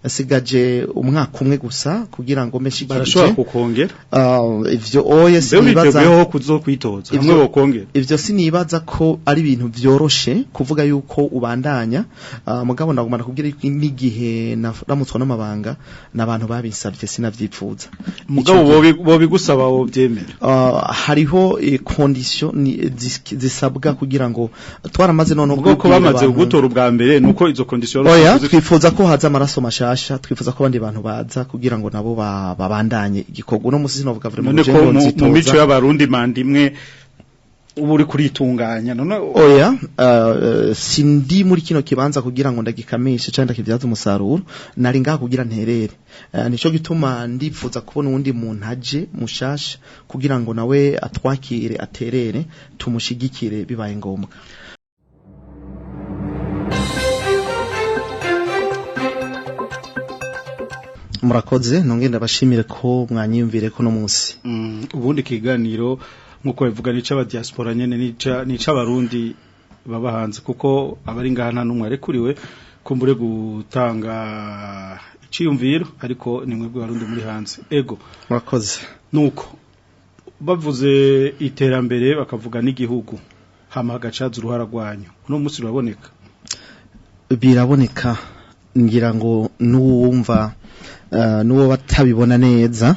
Nsigaje umwaka umwe gusa kugira ngo mbe nshikirije. Barashobora kukongera? Ivyo oye sinibaza ho kuzokwitoza hamwe bokongera. Ivyo sinibaza ko ari ibintu vyoroshe kuvuga yuko ubandanya, mugabo ndagomba kubwira n'igihe naramutswa n'amabanga n'abantu babinsabye sinavyipfuza. Mugabo bo bigusaba wo byemera. Hariho condition zisabwa kugira ngo twaramaze none ubwo ko bamaze gutora ubwa mbere nuko izo condition. Oya, twifuza ko haza amaraso mashasha, twifuza ko abandi bantu baza kugira ngo nabo babandanye igikorwa. Uno musi sinovuga vraiment mu mico y'abarundi manda imwe ubu uri kuritunganya none. Oya, sindi muri kino kibanza kugira ngo ndagikamishe cyangwa ndakivyaza umusaruro, nari ngaha kugira nterere. Nico gituma ndipfuza kubona uwundi muntu aje mushasha kugira ngo nawe atwakire, aterere, tumushigikire bibaye ngombwa. Murakoze, nongeye ndabashimire ko mwanyiyumvire ko no munsi. Ubundi kiganiro nkuko bivuga nica aba diaspora nyene nica abarundi baba hanze, kuko abari ngaha nta numwe arekuriwe kumbure gutanga iciyumviro, ariko ni mwebwe barundi muri hanze. Ego, murakoze. Nuko bavuze iterambere bakavuga n'igihugu, hama hagacaza uruhara rwanyu, uno munsi ruraboneka? Biraboneka, ngira ngo nuwumva nuwo batabibona neza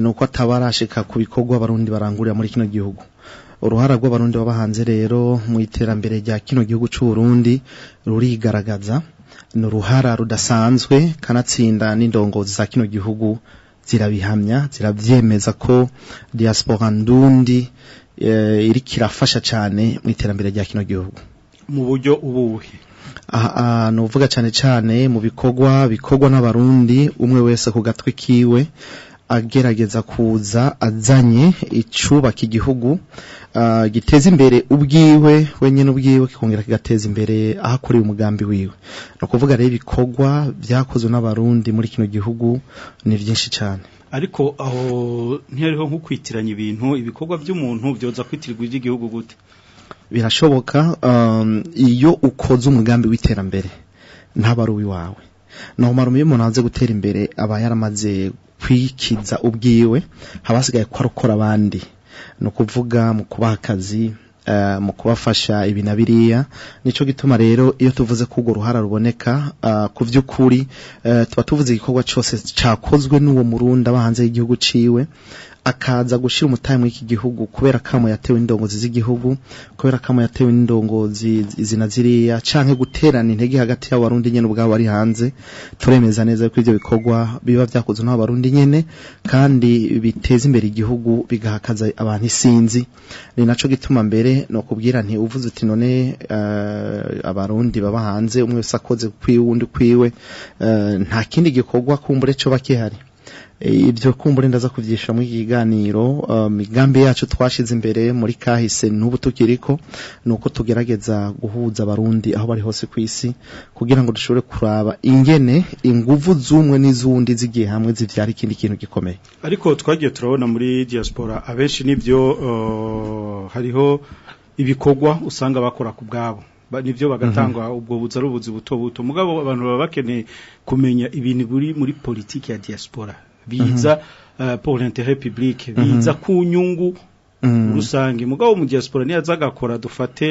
nuko atabarashika ku bikorwa abarundi barangurira muri kino gihugu. Uruhara rw'abarundi baba hanze rero mu iterambere rya kino gihugu c'u Burundi rurigaragaza, ni uruhara rudasanzwe, kanatsinda n'indongozi za kino gihugu zirabihamya, ziravyemeza ko diaspora ndundi iriko irafasha cane mu iterambere rya kino gihugu. Mu buryo ubuhe? Nuvuga cane cane mu bikorwa bikorwa n'abarundi, umwe wese ku gatwe kiwe agerageza kuza azanye icubaka igihugu, giteza imbere ubwiwe wenyene ubwiwe, kikongera kigateza imbere ahakoreye umugambi wiwe. No kuvuga rero ibikorwa vyakozwe n'abarundi muri kino gihugu ni vyinshi cane. Ariko aho ntihariho nko kwitiranya ibintu, ibikorwa by'umuntu byoza kwitirirwa iby'igihugu gute? Birashoboka, iyo ukoze umugambi w'iterambere ntabari uwiwawe. Naho iyo umuntu aze gutera imbere aba yaramaze kwikiza ubwiwe, haba hasigaye ko arukora abandi, ni ukuvuga mu kubaha akazi, mu kubafasha ibi na biriya. Nico gituma rero iyo tuvuze ko urwo ruhara ruboneka, ku vy'ukuri tuba tuvuze igikorwa cose cakozwe n'uwo murundi aba hanze y'igihugu ciwe, akaza gushira umutahe muri iki gihugu kubera kamo yatewe indongozi z'igihugu, kubera kamo yatewe indongozi izina ziriya, canke guterana intege hagati y'abarundi nyene ubwabo bari hanze. Turemeza neza ko ivyo bikorwa biba vyakozwe n'abarundi nyene kandi biteza imbere igihugu, bigahakaza abantu isinzi. Ni naco gituma mbere no kubwira nti uvuze uti none abarundi baba hanze umwe wese akoze kwiwe undi kwiwe, nta kindi gikorwa kumbure co bakihari. Ibyo kumbure ndaza kuvyisha mu kiganiro. Migambi yacu twashize imbere muri kahise n'ubu tukiriko nuko tugerageza guhuza abarundi aho bari hose kwisi, kugira ngo dushobore kuraba ingene inguvu z'umwe n'izundi zigiye hamwe zivyara ikindi kintu gikomeye. Ariko twagiye turabona muri diaspora abenshi nivyo, hariho ibikorwa usanga bakora ku bwabo, nivyo bagatangwa ubwo buza ari ubuzi buto buto, mugabo abantu baba bakeneye kumenya ibintu buri muri politiki ya diaspora biza pour l'intérêt public, biza ku nyungu rusange. Mugabo mu diaspora niyo azagakora dufate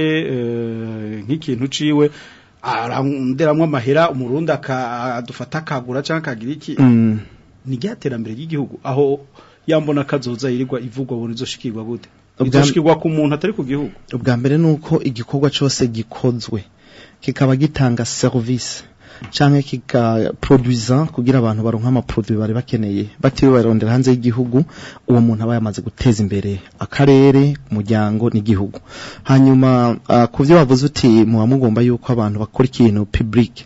nk'ikintu ciwe aranderamwe amahera, umurundi akadufata akagura canke akagira iki, ni ryaterambere ry'igihugu. Aho yambona kazoza yirirwa ivugwa bona izoshikirwa gute? Izoshikirwa ku muntu atari ku gihugu. Ubwa mbere nuko igikorwa cose gikozwe kikaba gitanga service canke kika produisant kugira abantu baronka ama produit bari bakeneye batiriwe barondera hanze y'igihugu, uwo muntu aba yamaze guteza imbere akarere, umuryango n'igihugu. Hanyuma kuvyo bavuze uti muba mugomba yuko abantu bakora ikintu public,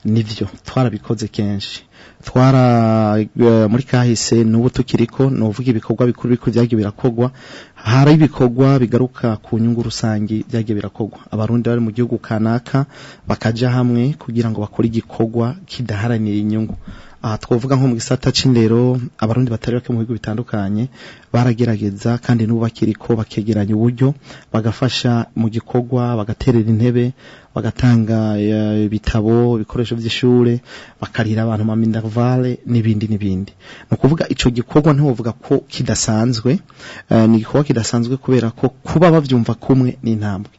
nivyo twarabikoze kenshi, twara muri kahise n'ubu tukiriko. Novuga ibikorwa bikuru bikuru byagiye birakogwa, hari ibikorwa bigaruka ku nyungu rusangi byagiye birakogwa, abarundi bari mu gihugu kanaka bakaja hamwe kugira ngo bakore igikorwa kidaharanira inyungu. Aha twovuga nko mu gisata c'indero, abarundi batari bake mu bihugu bitandukanye baragerageza kandi n'ubu bakiriko bakegeranya uburyo, bagafasha mu gikorwa, bagaterera intebe, bagatanga ibitabo, ibikoresho vy'ishure, bakarira abantu ma minerval n'ibindi n'ibindi. Ni ukuvuga ico gikorwa ntiwovuga ko kidasanzwe, ni igikorwa kidasanzwe kubera ko kuba bavyumva kumwe ni intambwe.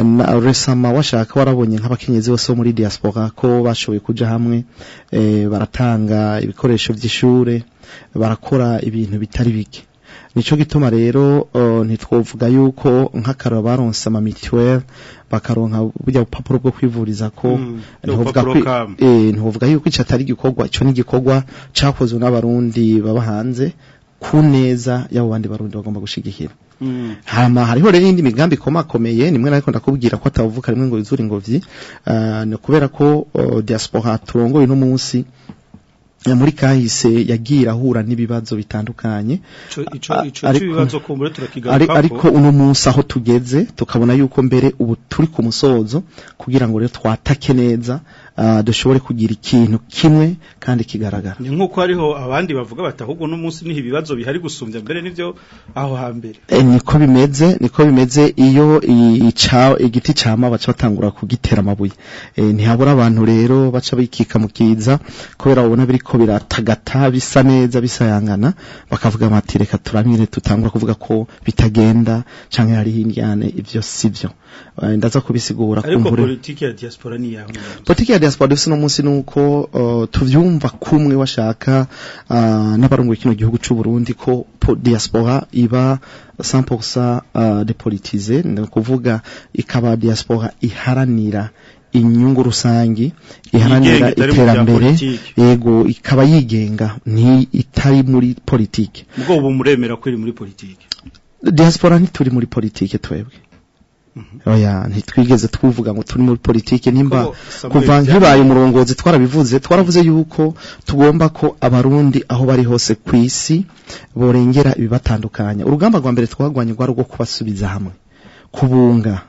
Na resama washaka warabonye nk'abakenyezi bose bo muri diaspora ko bashoboye kuja hamwe, baratanga ibikoresho vy'ishure, barakora ibintu bitari bike. Nico gituma rero ntitwovuga yuko nk'akararo baronse ama mutuelle, bakaronka burya bupapuro bwo kwivuriza ko ntiwovuga urupapuro kama. Ntiwovuga yuko ico atari igikorwa. Ico ni igikorwa cakozwe n'abarundi baba hanze ku neza y'abo bandi barundi bagomba gushigikira. Hama hariho rero iyindi migambi ikomakomeye nimwe nariko ndakubwira ko atavuka rimwe ngo yuzure ingobyi. Ni kubera ko diaspora turongoye uno munsi muri kahise yagiye irahura n'ibibazo bitandukanye. Ico ibibazo kumbure turakigarukako. Ariko uno munsi aho tugeze tukabona yuko mbere ubu turi ku musozo kugira ngo rero twatake neza, dushobore kugira ikintu kimwe kandi kigaragara. Ni nkuko hariho abandi bavuga bati ahubwo no munsi niho ibibazo bihari gusumbya mbere nivyo aho hambere. Niko bimeze, niko bimeze. Iyo igiti cama baca batangura kugitera amabuye. Ntihabura abantu rero baca bikika mu kiza kubera babona biriko biratagata, bisa neza, bisayangana, bakavuga bati reka turamire tutangura kuvuga ko bitagenda canke hariho indyane. Ivyo sivyo. Ndaza kubisigura. Ariko kumbure. Politiki ya diaspora ni yaho? Politiki ya diaspora dufise uno munsi nuko tuvyumva kumwe washaka n'abarongoye kino gihugu c'u Burundi ko diaspora iba 100% dépolitisée, ni ukuvuga ikaba diaspora iharanira inyungu rusangi, iharanira Yigenga, itari mu bya iterambere. politiki. Yego, ikaba yigenga, ni itari muri politiki. Mugo ubu muremera ko iri muri politiki? Diaspora ntituri muri politiki twebwe. Oya, ntitwigeze tuvuga ngo turi muri politiki nimba Ko Samuel kuva nkibaye umurongozi twarabivuze, twaravuze yuko tugomba ko abarundi aho bari hose ku isi borengera ibibatandukanya. Urugamba rwa mbere twagwanye rwari urwo kubasubiza hamwe, kubunga.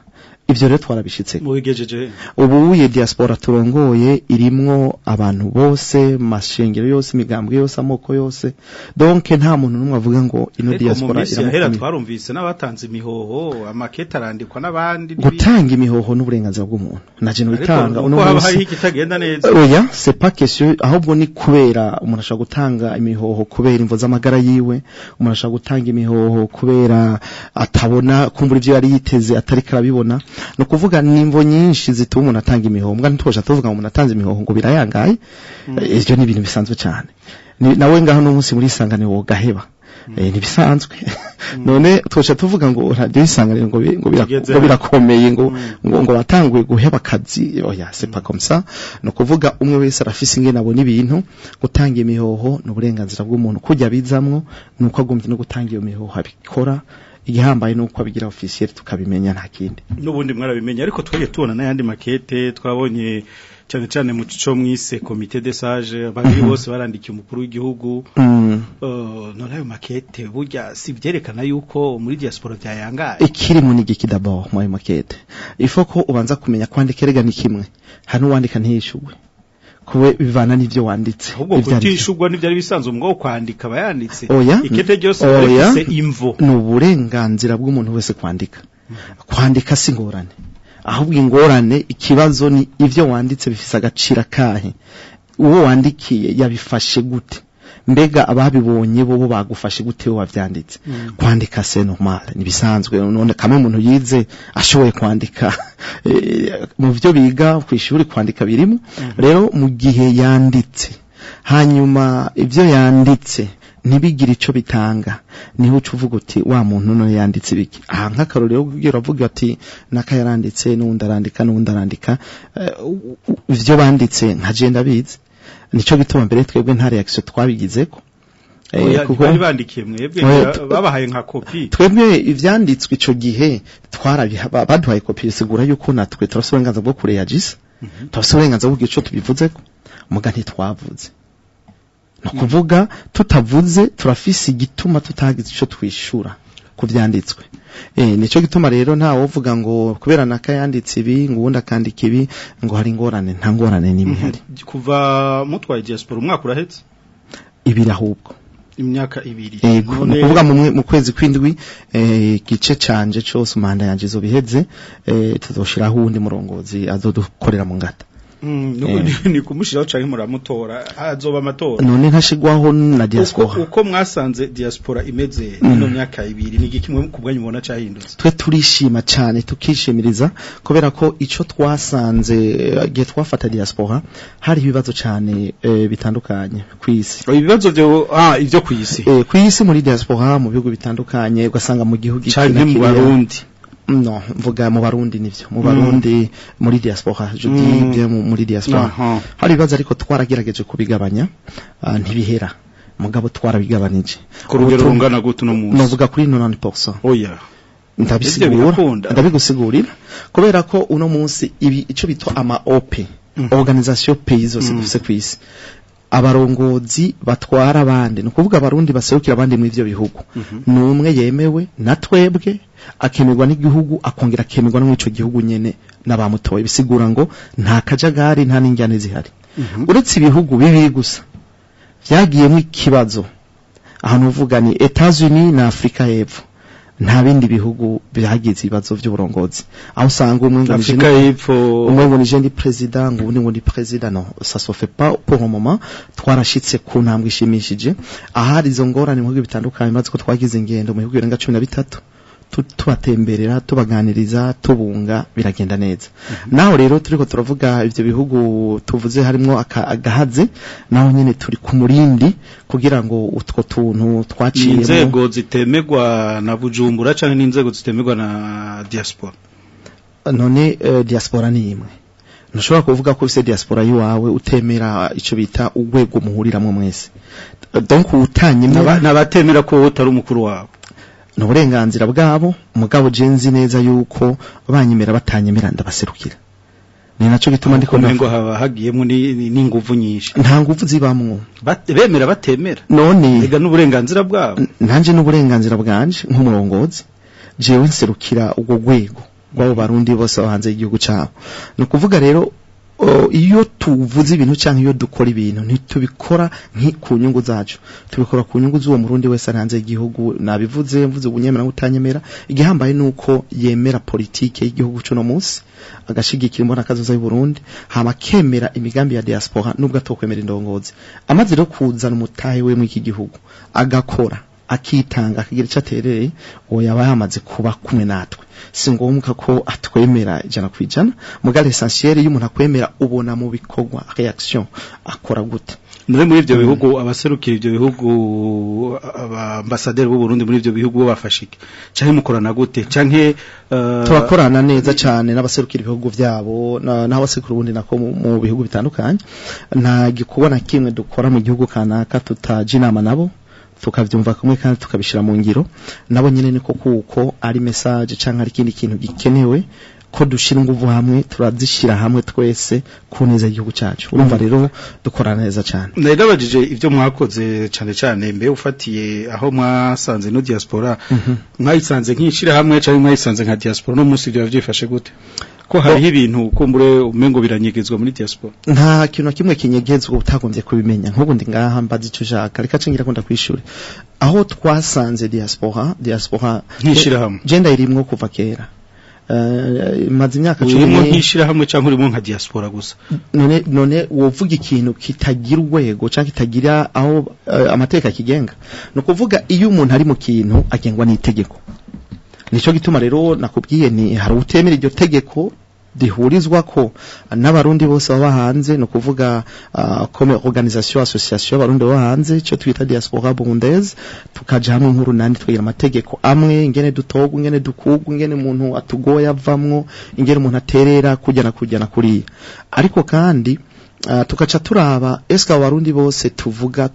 Ivyo rero twarabishitse. Mubigejeje? Ubu uye diaspora turongoye irimwo abantu bose, mashengero yose, imigambwe yose, amoko yose. Donc nta muntu n'umwe avuga ngo ino Ariko mu diaspora minsi yahera iramukomeye. twarumvise n'abatanze imihoho, amakete arandikwa n'abandi n'ibindi. Gutanga imihoho n'uburenganzira bw'umuntu, naje Ariko nubitanga uno uko haba munsi. hariho ikitagenda neza. Oya, c'est pas question, ahubwo ni kubera umuntu ashobora gutanga imihoho kubera imvo z'amagara yiwe, umuntu ashobora gutanga imihoho kubera atabona kumbura ivyo yari yiteze atari karabibona. No kuvuga ni imvo nyinshi zituma umuntu atanga imihoho. Mbwa ntitwosha tuvuga ngo umuntu atanze imihoho ngo birayangaye. Ivyo ni ibintu bisanzwe cyane. Nawe ngaho no munsi muri isanganiro wogaheba. Ntibisanzwe none twosha tuvuga ngo radio isanganiro Tugeze ngo birakomeye, ngo batanguye guheba akazi? Oya, c'est pas comme ça. No kuvuga umwe wese arafise ingene abona ibintu. Gutanga imihoho ni uburenganzira bw'umuntu, kujya bizamwo nuko agombye no gutanga iyo mihoho abikora. Igihambaye nuko abigira officiel tukabimenya, nta kindi. N'ubundi mwarabimenye, ariko twagiye tubona n'ayandi makete twabonye cyane cyane mu cyo mwise comité des sages, babiri bose barandikiye umukuru w'igihugu. None ayo makete burya si byerekana yuko muri diaspora byayangaye? Ikirimo ni igiki d'abord mu ayo makete? Il faut ko ubanza kumenya kwandika. Erega ni kimwe, hari n'uwandika ntiyishugwe kuwe, bivana n'ivyo wanditse Ahubwo ivyo ari vyo. Kutishugwa n'ibyari bisanzwe, ngo kwandika abayanditse Oya. ikete ryose Oya. rifise imvo. Ni uburenganzira bw'umuntu wese kwandika. Kwandika si ingorane, ahubwo ingorane, ikibazo ni ivyo wanditse bifise agaciro kahe, uwo wandikiye yabifashe gute, mbega ababibonye bo bagufashe gute bo wavyanditse. Kwandika c'est normal, nibisanzwe. None kamwe umuntu yize ashoboye kwandika, mu byo biga ku ishuri kwandika birimo. Rero mu gihe yanditse hanyuma ibyo yanditse ntibigire ico bitanga, niho uca uvuga uti wa muntu none yanditse ibiki? Aha nk'akarorero ugiye uravuga ati naka yaranditse, n'uwundi arandika, n'uwundi arandika, ivyo banditse nka je ndabizi. Nico gituma mbere twebwe nta reaction twabigizeko. Oya, ntibari bandikiye mwebwe? Oya, babahaye nka kopi? Twebwe ivyanditswe ico gihe twarabiha, baduhaye kopi, bisigura yuko natwe turafise uburenganzira bwo kureyagisa, turafise uburenganzira bwo kugira ico tubivuzeko. Muga ntitwavuze. No kuvuga tutavuze, turafise igituma tutagize ico twishura ku vyanditswe. Nico gituma rero nta wovuga ngo kubera nakayanditse ibi ngo uwundi akandika ibi ngo hari ingorane, nta ngorane n'imwe ihari. Kuva mutwaye diaspora umwaka urahetse, ibiri ahubwo imyaka ibiri. Yego, ni ukuvuga mu kwezi kw'indwi igice canje cose manda yanje izobiheze, tuzoshiraho uwundi murongozi azodukorera mu ngata. Ni kumushiraho canke muramutora, azoba amatora? None ntashigwaho na diaspora. Uko mwasanze diaspora imeze ino myaka ibiri, ni igiki mwe kubwanyu mubona cahindutse? Twe turishima cane, tukishimiriza kubera ko ico twasanze igihe twafata diaspora hari ibibazo cane bitandukanye kw'isi. Ibibazo byo ivyo kw'isi. Kw'isi muri diaspora mu bihugu bitandukanye, ugasanga mu gihugu canke mu Barundi. No, mvuga mu Barundi nivyo, mu Barundi muri diaspora, je dis bien muri diaspora. Hari ibibazo ariko twaragerageje kubigabanya, ntibihera. Mugabo twarabigabanije. Ku rugero rungana gute no munsi? Novuga kuri 90%. Oya. Ndabisigura, ndabigusigurira kubera ko uno munsi ibi ico bitwa ama OP, Organisation Pays zose dufise kw'isi. Abarongozi batwara abandi, ni ukuvuga abarundi baserukira abandi mu ivyo bihugu. Numwe yemewe na twebwe, akemerwa n'igihugu, akongera akemerwa no mu ico gihugu nyene n'abamutoye. Bisigura ngo nta kajagari, nta n'injyane zihari. Uretse ibihugu bibiri gusa vyagiyemwo ikibazo, ahantu uvuga ni Etats-Unis na Afrika y'Epfo, nta bindi bihugu byagize ibibazo by'uburongozi. Aho usanga umwe ngo Afrika y'Epfo, umwe ngo nije ndi president, ngo undi ngo ndi president. Non, ça se fait pas pour le moment. Twarashitse ku ntambwe ishimishije. Ahari izo ngorane mu bihugu bitandukanye, maze ko twagize ingendo mu bihugu birenga 13, tubatemberera, tubaganiriza, tubunga, biragenda neza. Naho rero turiko turavuga ivyo bihugu tuvuze harimwo agahaze, naho nyene turi ku murindi kugira ngo utwo tuntu twaciyemo. Inzego zitemerwa na Bujumbura canke n'inzego zitemerwa na diaspora? None diaspora ni imwe. Ntushobora kuvuga ko ufise diaspora yiwawe utemera ico bita urwego muhuriramwo mwese. Donc utanyemera n'abatemera ko utari umukuru wabo, ni uburenganzira bwabo. Mugabo je nzi neza yuko banyemera batanyemera ndabaserukira. Ni naco gituma ndiko ngo haba hagiyemo n'inguvu nyinshi. Nta nguvu zibamwo, bemera batemera. None ega n'uburenganzira bwabo. Nanje n'uburenganzira bwanje nk'umurongozi, jewe nserukira ubwo rwego rw'abo Barundi bose hanze y'igihugu cabo. Ni ukuvuga rero iyo tuvuze ibintu canke iyo dukora ibintu, ntitubikora ku nyungu zacu, tubikora ku nyungu z'uwo murundi wese ari hanze y'igihugu. Nabivuze mvuze ubunyemera n'utanyemera, igihambaye nuko yemera politike y'igihugu cuno munsi, agashigikira imbona kazoza y'u Burundi, hama kemera imigambi ya diaspora nubwo atokwemera indongozi. Amaze rero kuzana umutahe we mu iki gihugu, agakora, akitanga, akagira ico aterereye, uwo yaba yamaze kuba kumwe natwe. Si ngombwa ko atwemera 100%, mugabo essentiel iyo umuntu akwemera ubona mu bikorwa, reaction akora gute. Muri ivyo bihugu abaserukira ivyo bihugu, abambasaderi b'u Burundi muri ivyo bihugu bafashike canke mukorana gute? Canke turakorana neza cane n'abaserukira ibihugu vyabo n'abaserukira ubundi nako mu bihugu bitandukanye. Nta gikorwa na kimwe dukora mu gihugu kanaka tutaje inama nabo, tukavyumva kumwe kandi tukabishira mu ngiro. Nabo nyene niko kuko ari message canke ari ikindi kintu gikenewe ko dushira inguvu hamwe, turazishira hamwe twese ku neza y'igihugu cacu. Urumva rero dukorana neza cane. Nabajije ivyo mwakoze cane cane mbe ufatiye aho mwasanze no diaspora, mwayisanze nk'ishira hamwe canke mwayisanze nka diaspora? No munsi ivyo byifashe gute? Ko hariho ibintu kumbure umengo biranyegezwa muri diaspora? Nta kintu na kimwe kinyegezwa utagombye kubimenya. Nk'ubu ndi ngaha mbaza ico ushaka, reka cengira ko ndakwishura. Aho twasanze diaspora nk'ishira hamwe, je ndayirimwo kuva kera. Maze imyaka 10 urimo nk'ishira hamwe canke urimo nka diaspora gusa? None wovuga ikintu kitagira urwego canke kitagira aho amateka kigenga. No kuvuga iyo umuntu ari mu kintu agengwa n'itegeko. Nico gituma rero nakubwiye ni hari utemera iryo tegeko dihurizwa ko n'abarundi bose baba hanze, no kuvuga comme organisation association abarundi baba hanze, ico twita diaspora burundaise, tukaja hamwe nkuru nandi twigira amategeko amwe, ingene dutogwa, ingene dukugwa, ingene umuntu atugoya avamwo, ingene umuntu aterera kujya na kuriya. Ariko kandi tukaca turaba eske abarundi bose tuvuga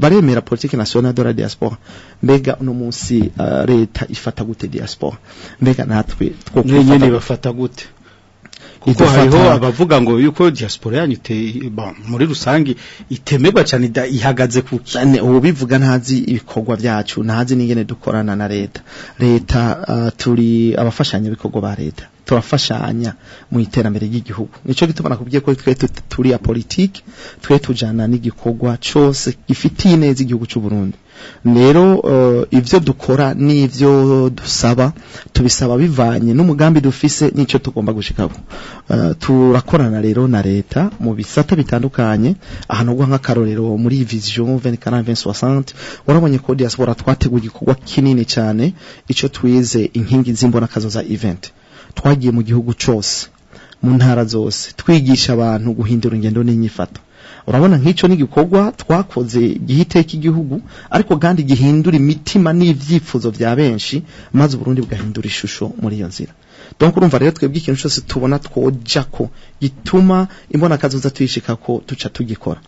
baremera politique nationale de la diaspora. Mbega uno munsi leta ifata gute diaspora? Mbega natwe nyene bafata gute? Kuko hariho abavuga ngo yuko diaspora yanyu muri rusangi itemerwa cyane ihagaze kuki. Ubivuga ntazi ibikorwa byacu, ntazi n'ingene dukorana na leta. Leta turi abafashanya bikorwa ba leta, turafashanya mu iterambere ry'igihugu. Nico gituma nakubwiye ko twe turi ya politique, twe tujana n'igikorwa cyose gifitiye neza igihugu cy'u Burundi. Rero ivyo dukora n'ivyo dusaba tubisaba bivanye n'umugambi dufise n'icyo tugomba gushikako. Turakorana rero na leta mu bisata bitandukanye. Ahantu gwa nk'akarorero muri vision 2040 2060 warabonye ko diaspora twateguye igikorwa kinini cyane, ico twize inkingi z'imbona kazoza event. Twagiye mu gihugu cyose, mu ntara zose, twigisha abantu guhindura ingendo n'inyifato. Urabona nk'icyo n'igikorwa twakoze gihiteka igihugu, ariko kandi gihindura imitima n'ivyifuzo vya benshi, maze Burundi bugahindura ishusho muri iyo nzira. Donc urumva rero twebwe ikintu cyose tubona twoja ko gituma imbona kazoza tuyishika ko tuca tugikora.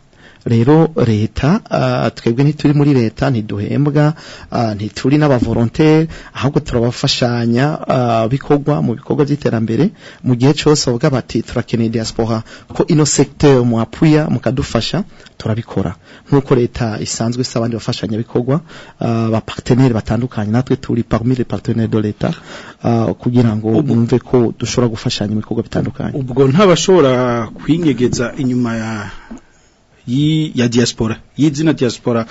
Rero leta twebwe ntituri muri leta, ntiduhembwa, ntituri n'abavolontaire, ahubwo turabafashanya bikorwa mu bikorwa by'iterambere. Mu gihe cyose bavuga bati turakeneye diaspora ko ino secteur mu apuya mukadufasha, turabikora nkuko leta isanzwe isaba abandi bafashanya bikorwa, ba partenaire batandukanye. Natwe turi parmi les partenaires de l'État, kugira ngo bumve ko dushobora gufashanya mu bikorwa bitandukanye. Ubwo ntabashobora kwinyegeza inyuma ya diaspora, y'izina diaspora,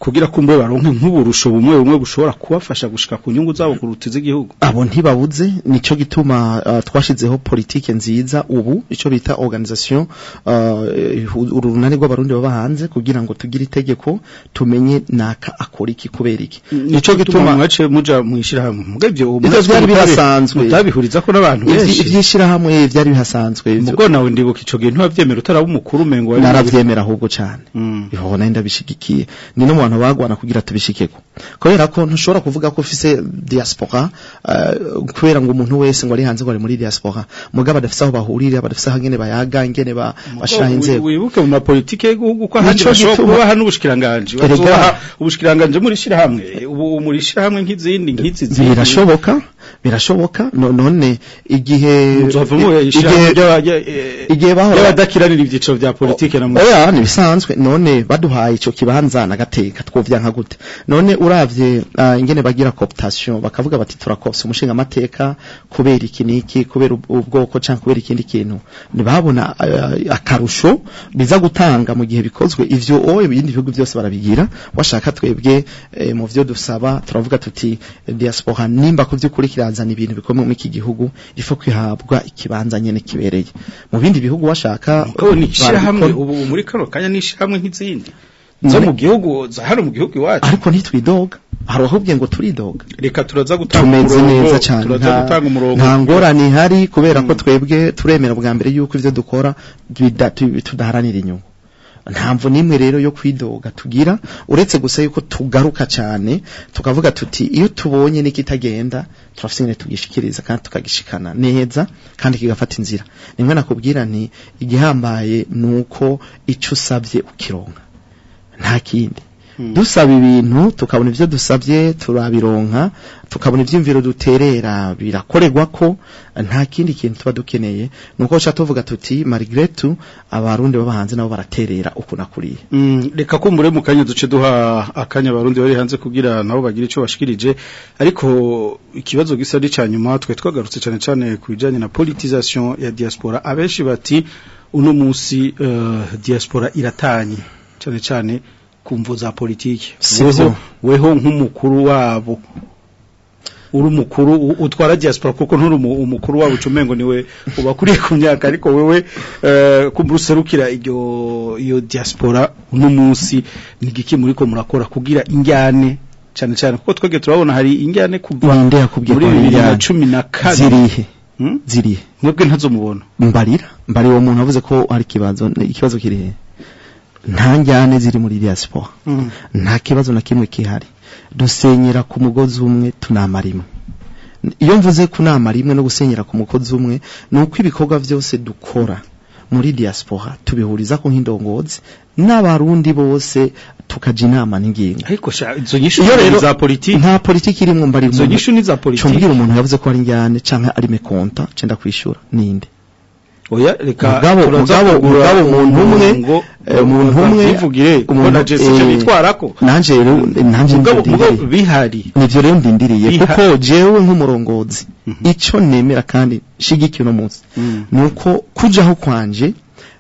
kugira kumbe baronke nk'uburusho bumwe bumwe bushobora kubafasha gushika ku nyungu zabo kuruta iz'igihugu? Abo ntibabuze. Nico gituma twashizeho politike nziza ubu, ico bita organisation, urunani rw'abarundi baba hanze, kugira ngo tugire itegeko, tumenye naka akora iki, kubera iki. Nico gituma mwace muja mwishirahamwe, mugevyo ivyo vyari bihasanzwe. Mutabihuriza ko n'abantu benshi. Ivyishirahamwe vyari bihasanzwe. Mugo nawe ndibuka ico gihe ntiwavyemera utaraba umukuru, umengo wari naravyemera ahubwo cane. Iho nari ndabishigikiye, ni no mu bantu bagwana kugira tubishikeko, kubera ko ntushobora kuvuga ko ufise diaspora, kubera ngo umuntu wese ngo ari hanze ngo ari muri diaspora, mugabo badafise aho bahurira, badafise aho ngene bayaga, ingene bashiraho inzego. Wibuke mu mapolitike y'igihugu ko ahandi bashobora kubaha n'ubushikiranganje, bazobaha ubushikiranganje muri shirahamwe, ubu muri shirahamwe nk'izindi nk'izi. Birashoboka, birashoboka. None igihe igihe bahora y'abadakiranira ibyiciro bya politike na oya, nibisanzwe. None baduhaye ico kibanza nagateka, twovyanka gute? None uravye ingene bagira cooptation, bakavuga bati turakopsa umushinga amateka kubera iki niki, kubera ubwoko canke kubera ikindi kintu, ntibabona akarusho biza gutanga mu gihe bikozwe ivyo. Oye, ibindi bihugu byose barabigira. Washaka twebwe mu vyo dusaba turavuga tuti diaspora nimba kuvyukuri kirazana ibintu bikomeye muri iki gihugu, ifo kwihabwa ikibanza nyene kibereye mu bindi bihugu. Washaka ko ni ishirahamwe ubu muri kano kanya, ni ishirahamwe nk'izindi zo mu gihugu, za hano mu gihugu iwacu. Ariko ntitwidoga. Hari ahubwiye ngo turidoga? Reka turaza gutanga Tumeze umurongo, neza cyane. Turaza gutanga umurongo. Nta ngorane ihari, kubera ko twebwe turemera bwa mbere yuko ivyo dukora tudaharanira inyungu. Nta mvu n'imwe rero yo kwidoga tugira, uretse gusa yuko tugaruka cyane tukavuga tuti iyo tubonye n'ikitagenda turafise ingene tugishikiriza kandi tukagishikana neza kandi kigafata inzira. Nimwe nakubwira nti igihambaye nuko ico usabye ukironka, nta kindi. Dusaba ibintu tukabona ivyo dusabye turabironka, tukabona ivyimviro duterera birakorerwa ko, nta kindi kintu tuba dukeneye. Nuko cha tuvuga tuti malgré tout abarundi baba hanze nabo baraterera uko nakuriye. Reka kumbure mu kanya duce duha akanya abarundi bari hanze kugira nabo bagira ico bashikirije, ariko ikibazo gisa ari ca nyuma. Twe twagarutse cyane cyane ku bijanye na politisation ya diaspora. Abenshi bati uno munsi diaspora iratanye cyane cyane ku mvo za politike. Sivyo. Weho nk'umukuru wabo, uri umukuru utwara diaspora, kuko nturi umukuru wabo ucumengo niwe ubakuriye ku myaka, ariko wewe kumbura userukira iyo diaspora, uno munsi ni igiki muriko murakora kugira injyane, cyane cyane kuko twebwe turabona hari injyane kuva Ninde yakubwiye muri ko hari injyane? 2012? Zirihe? Hmm? Zirihe? Mwebwe ntazo mubona? Mbarira, mbarira uwo muntu avuze ko hari ikibazo. Ikibazo kiri he? Nta njyane ziri muri diaspora, nta kibazo na kimwe kihari. Dusenyera ku mugozi umwe, tunamara imwe. Iyo mvuze kunamara imwe no gusenyera ku mugozi umwe, ni uko ibikorwa byose dukora muri diaspora tubihuriza ko nk'indongozi n'abarundi bose, tukaja inama n'ingingo. Ariko sha, izo nyishu Iyo ni rero za politike. Nta politiki irimwo. Mbarira Izo umuntu nyishu ni za politike. Cumbwira umuntu yavuze ko ari njyane canke ari mécontent, cenda kwishura ninde? Oya, reka Mugabo turaza mugabo kugura mugabo umuntu umwe umurongo, umuntu umwe bavyivugire, kuko umuntu na Jesse ico bitwarako. Nanje rero nanje Mugabo nivyo mugabo ndindiriye. Bihari. Nivyo rero ndindiriye kuko jewe nk'umurongozi ico nemera kandi nshigikiye uno munsi nuko kujaho kwanje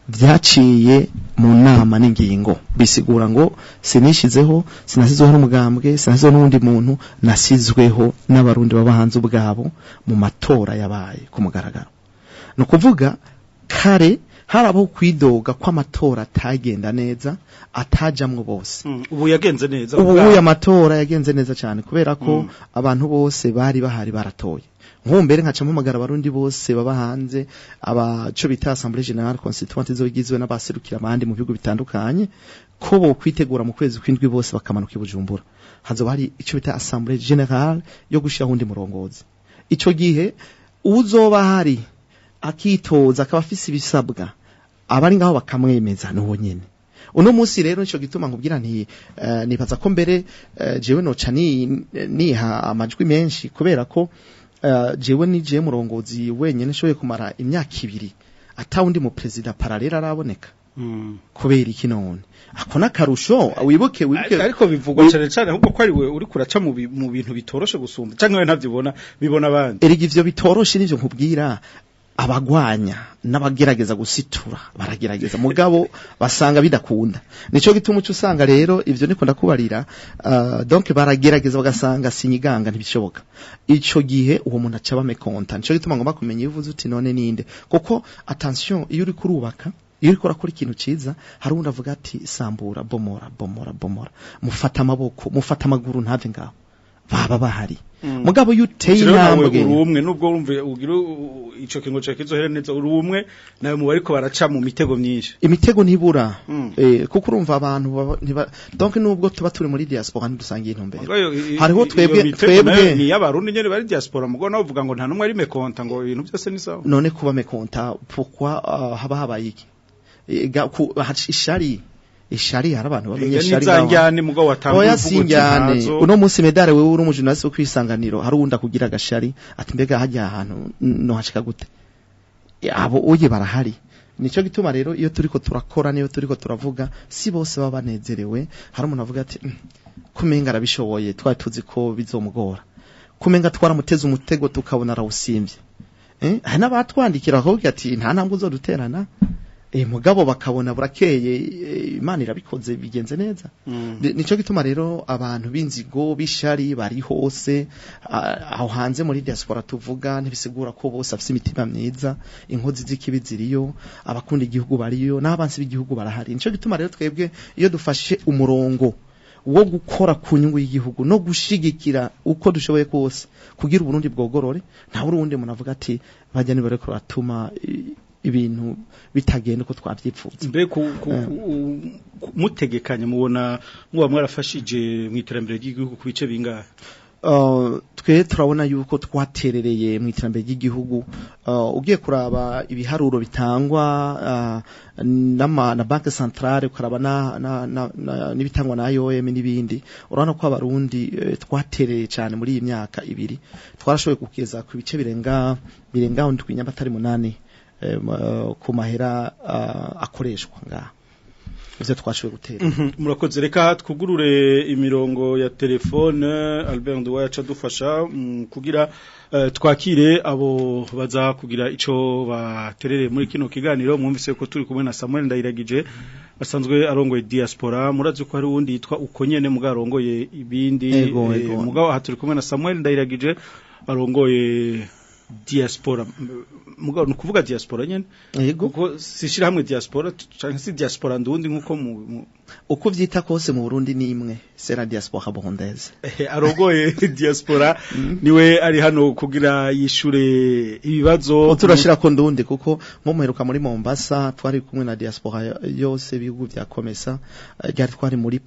byaciye mu nama n'ingingo, bisigura ngo sinishizeho, sinasizweho n'umugambwe, sinasizweho n'uwundi muntu, nasizweho n'abarundi baba hanze ubwabo mu matora yabaye ku mugaragaro. Ni ukuvuga kare harabaho kwidoga kw'amatora atagenda neza, atajamwo bose. Ubu yagenze neza. Ubu ubwabo. uyu amatora yagenze neza cyane kubera ko abantu bose bari bahari baratoye. Nk'ubu mbere nkaca mpamagara abarundi bose baba hanze, abaco bita Assemblée Générale Constituante izogizwe n'abaserukira abandi mu bihugu bitandukanye, ko bo kwitegura mu kwezi kw'indwi bose bakamanuka i Bujumbura, hazoba hari ico bita Assemblée Générale yo gushiraho undi murongozi. Ico gihe uzoba hari akitoza akaba afise ibisabwa, abari ngaho bakamwemeza, n'uwo nyene. Uno munsi rero nico gituma nkubwira nti nibaza ko mbere jewe noca niha amajwi menshi kubera ko jewe nije murongozi wenyene nshoboye kumara imyaka 2 atawundi mu president parallèle araboneka. Kubera iki none? Ako nakarusho, wibuke wibuke. Ariko bivugwa cyane cyane ahubwo ko ari we uri kuraca mu bintu bitoroshe gusumba, canke we ntavyibona, bibona abandi. Erega ivyo bitoroshe nivyo nkubwira, abagwanya n'abagerageza gusitura baragerageza, mugabo basanga bidakunda. Nico gituma uca usanga rero ivyo niko ndakubarira, donc baragerageza bagasanga sinyiganga, ntibishoboka. Ico gihe uwo muntu aca mécontent. Nico gituma ngomba kumenya iyo uvuze uti none ninde, kuko attention, iyo uri kurubaka, iyo uriko urakora ikintu ciza, hari uwundi avuga ati sambura, bomora, bomora, bomora, mufata amaboko, mufata amaguru, ntave ngaho. Baba bahari. Mugabo iyo uteye Rero nawe intambwe uri umwe, nubwo urumva ugira ico kingo cyawe kizohera neza, uri umwe nawe mu bariko baraca mu mitego myinshi. Imitego ntibura, kuko urumva abantu donc nubwo tuba turi muri diaspora ntidusangiye intumbero. Mugabo Hariho iyo twebwe mitego twebwe nayo ni y'abarundi nyene bari diaspora, mugabo nawe uvuga ngo nta numwe ari mécontent, ngo ibintu byose ni sawa. None kuba mécontent, pourquoi haba habaye iki? Ishari, ishari, hari abantu bamenye Ega ishari. N'izanjyane, mugabo watanga Oya, uvuga uti sinjyane. ntazo. Uno munsi medare, wewe uri umujournaliste wo kwisanganiro, hari uwundi akugira agashari ati mbega hajya ahantu no hashika gute? Abo uye barahari. Nico gituma rero iyo turiko turakora niyo turiko turavuga, si bose baba banezerewe. Hari umuntu avuga ati kumenga arabishoboye, twari tuzi ko bizomugora, kumenga twaramuteze umutego tukabona arawusimvye." Hari n'abatwandikira bakavuga ati nta ntambwe uzoduterana, mugabo bakabona burakeye, Imana irabikoze, bigenze neza. Nico gituma rero abantu b'inzigo b'ishari bari hose aho hanze muri diaspora tuvuga, ntibisigura ko bose afise imitima myiza. Inkozi z'ikibi ziriyo, abakunda igihugu bariyo, n'abansi b'igihugu barahari. Nico gituma rero twebwe iyo dufashe umurongo wo gukora ku nyungu y'igihugu no gushigikira uko dushoboye kose kugira Uburundi bwogorore, nta wundi muntu avuga ati bajya nibareko batuma ibintu bitagenda uko twavyipfuza. Mbe mutegekanye mubona muba mwarafashije mu iterambere ry'igihugu ku bice bingahe? Twe turabona yuko twaterereye mu iterambere ry'igihugu. Ugiye kuraba ibiharuro bitangwa na Banque Centrale, ukaraba na, n'ibitangwa na IOM n'ibindi, urabona ko abarundi twaterereye cyane muri iyi myaka 2. Twarashoboye kugeza ku bice birenga 7.8 ku mahera akoreshwa ngaha, ivyo twashoboye gutera. Murakoze. Reka twugurure imirongo ya telefone, Albert Nduwaye aca adufasha kugira twakire abo baza kugira ico baterere muri kino kiganiro. Mwumvise ko turi kumwe na Samuel Ndayiragije asanzwe arongoye diaspora. Murazi ko hari uwundi yitwa uko nyene mugabo arongoye ibindi. Ego, ego. Mugabo aha turi kumwe na Samuel Ndayiragije arongoye diaspora. Mugabo ni ukuvuga diaspora nyene? Yego. Kuko sishira hamwe diaspora canke si diaspora ndundi nkuko mu Uko vyita kose mu Burundi ni imwe, c'est la diaspora burundaise. Arongoye diaspora niwe ari hano kugira yishure ibibazo. Turashira ko ndundi kuko nko muheruka muri Mombasa twari kumwe na diaspora yose ibihugu vya Comesa, ryari twari muri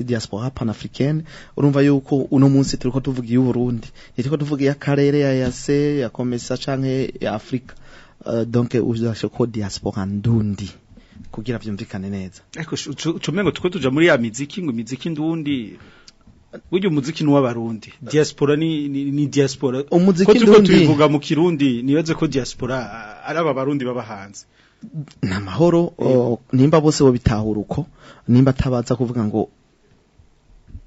diaspora panafricaine. Urumva yuko uno munsi turiko tuvuga iyo Burundi, ntiriko tuvuga iya karere ya EAC, ya Comesa canke ya Afrika. Donc uzashe ko diaspora ndundi kugira vyumvikane neza. Ariko ucumengo tuko tuja muri ya miziki, ngo imiziki ndundi. Burya umuziki ni uw'abarundi, diaspora ni diaspora. Umuziki ko turiko ndundi tubivuga mu Kirundi, nibaze ko diaspora ari aba barundi baba hanze. Ni amahoro, nimba bose bo bitahura uko, nimba atabaza kuvuga ngo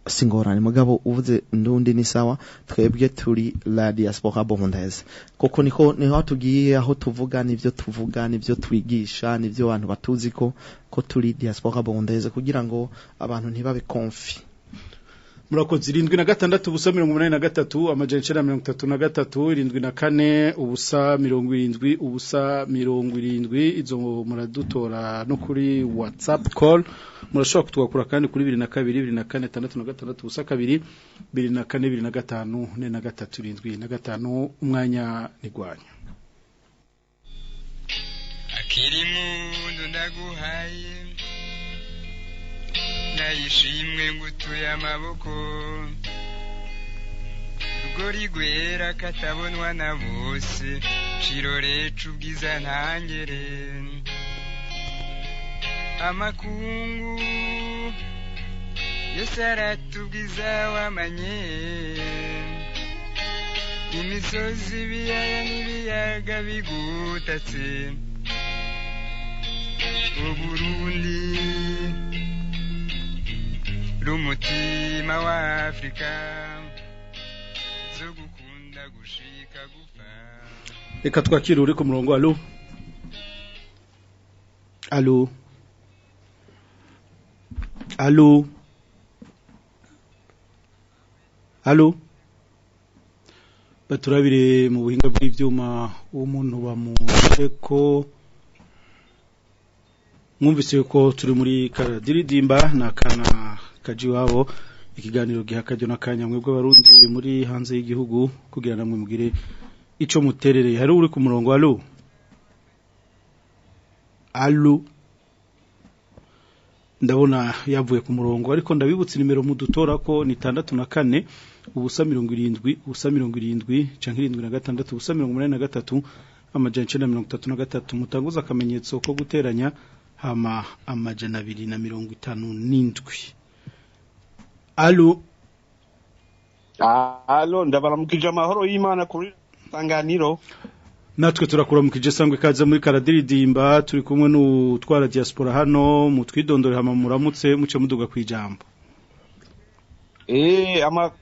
singorane, mugabo uvuze ndundi ni sawa. Twebwe turi la diaspora burundaise, kuko niko niho tugiye, aho tuvuga nivyo tuvuga, nivyo twigisha, nivyo abantu batuzi ko turi diaspora burundaise, kugira ngo abantu ntibabe confus. Murakoze. 76 0 83 933, 74 0 70 0 70. Izo muradutora no kuri WhatsApp call. Murashobora kutwakura kandi kuri 22 24 66 0 2, 24 25 43 75. Umwanya nigwanya. Akiri muntu ndaguhaye, ndayishimwe ngutuye amaboko, rugori rwera katabonwa na bose, cirore c'ubwiza ntangere, amakungu yose aratubwiza wamanye, imisozi, ibiyaya n'ibiyaga bigutatse, Uburundi rumutima wa Afrika, zo gukunda gushika gupfa. Reka twakire uri ku murongo. Allo, allo, allo, allo! Baturabire mu buhinga bw'ivyuma umuntu bamushe ko mwumvise ko turi muri karadiridimba na kana kaji wabo, ikiganiro giha akaryo n'akanya mwebwe abarundi muri hanze y'igihugu kugira namwe mugire ico muterereye. Hari uri ku murongo. Allo, allo! Ndabona yavuye ku murongo, ariko ndabibutsa nimero mudutora ko ni 64 0 70 0 70 canke 76 0 83 933. Mutanguza akamenyetso ko guteranya, hama 257. Allo! Allo, ndabaramukije, amahoro y'Imana kuri Sanganiro. Natwe turakuramukije, sangwe kaza muri karadiridimba. Turi kumwe n'utwara diaspora hano. Mutwidondore hama muramutse, muce muduga kwijambo.